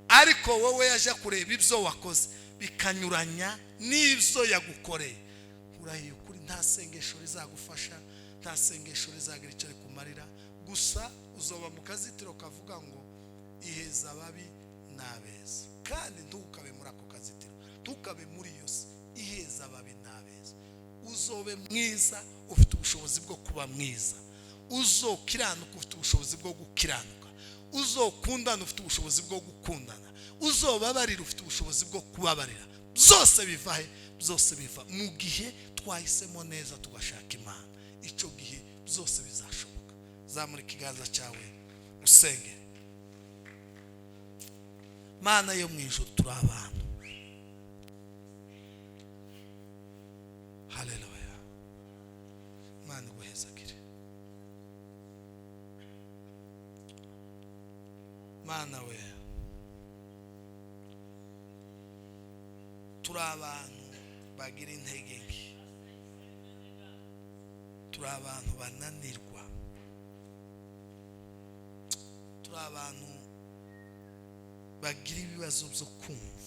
ariko wowe yaje kureba ibyo wakoze bikanyuranya n'ibyo yagukoreye, urahiye ukuri, nta sengesho rizagufasha, nta sengesho rizagira icyo rikumarira. Gusa uzoba mu kazitiro kavuga ngo iheza ababi n'abeza. Kandi ntukabe muri ako kazitiro, ntukabe muri iyo si iheza ababi n'abeza. Uzobe mwiza ufite ubushobozi bwo kuba mwiza, uzokiranuka ufite ubushobozi bwo gukiranuka, uzokundana ufite ubushobozi bwo gukundana, uzobabarira ufite ubushobozi bwo kubabarira. Byose biva he? Byose biva mu gihe twahisemo neza tugashaka Imana. Icyo gihe byose bizashoboka. Zamura ikiganza cyawe usenge. Mana yo mu ijuru, turi abantu. Haleluya. Mana iguhezagire. Mana we, turi abantu bagira intege nke, turi abantu bananirwa, turi abantu bagira ibibazo byo kumva.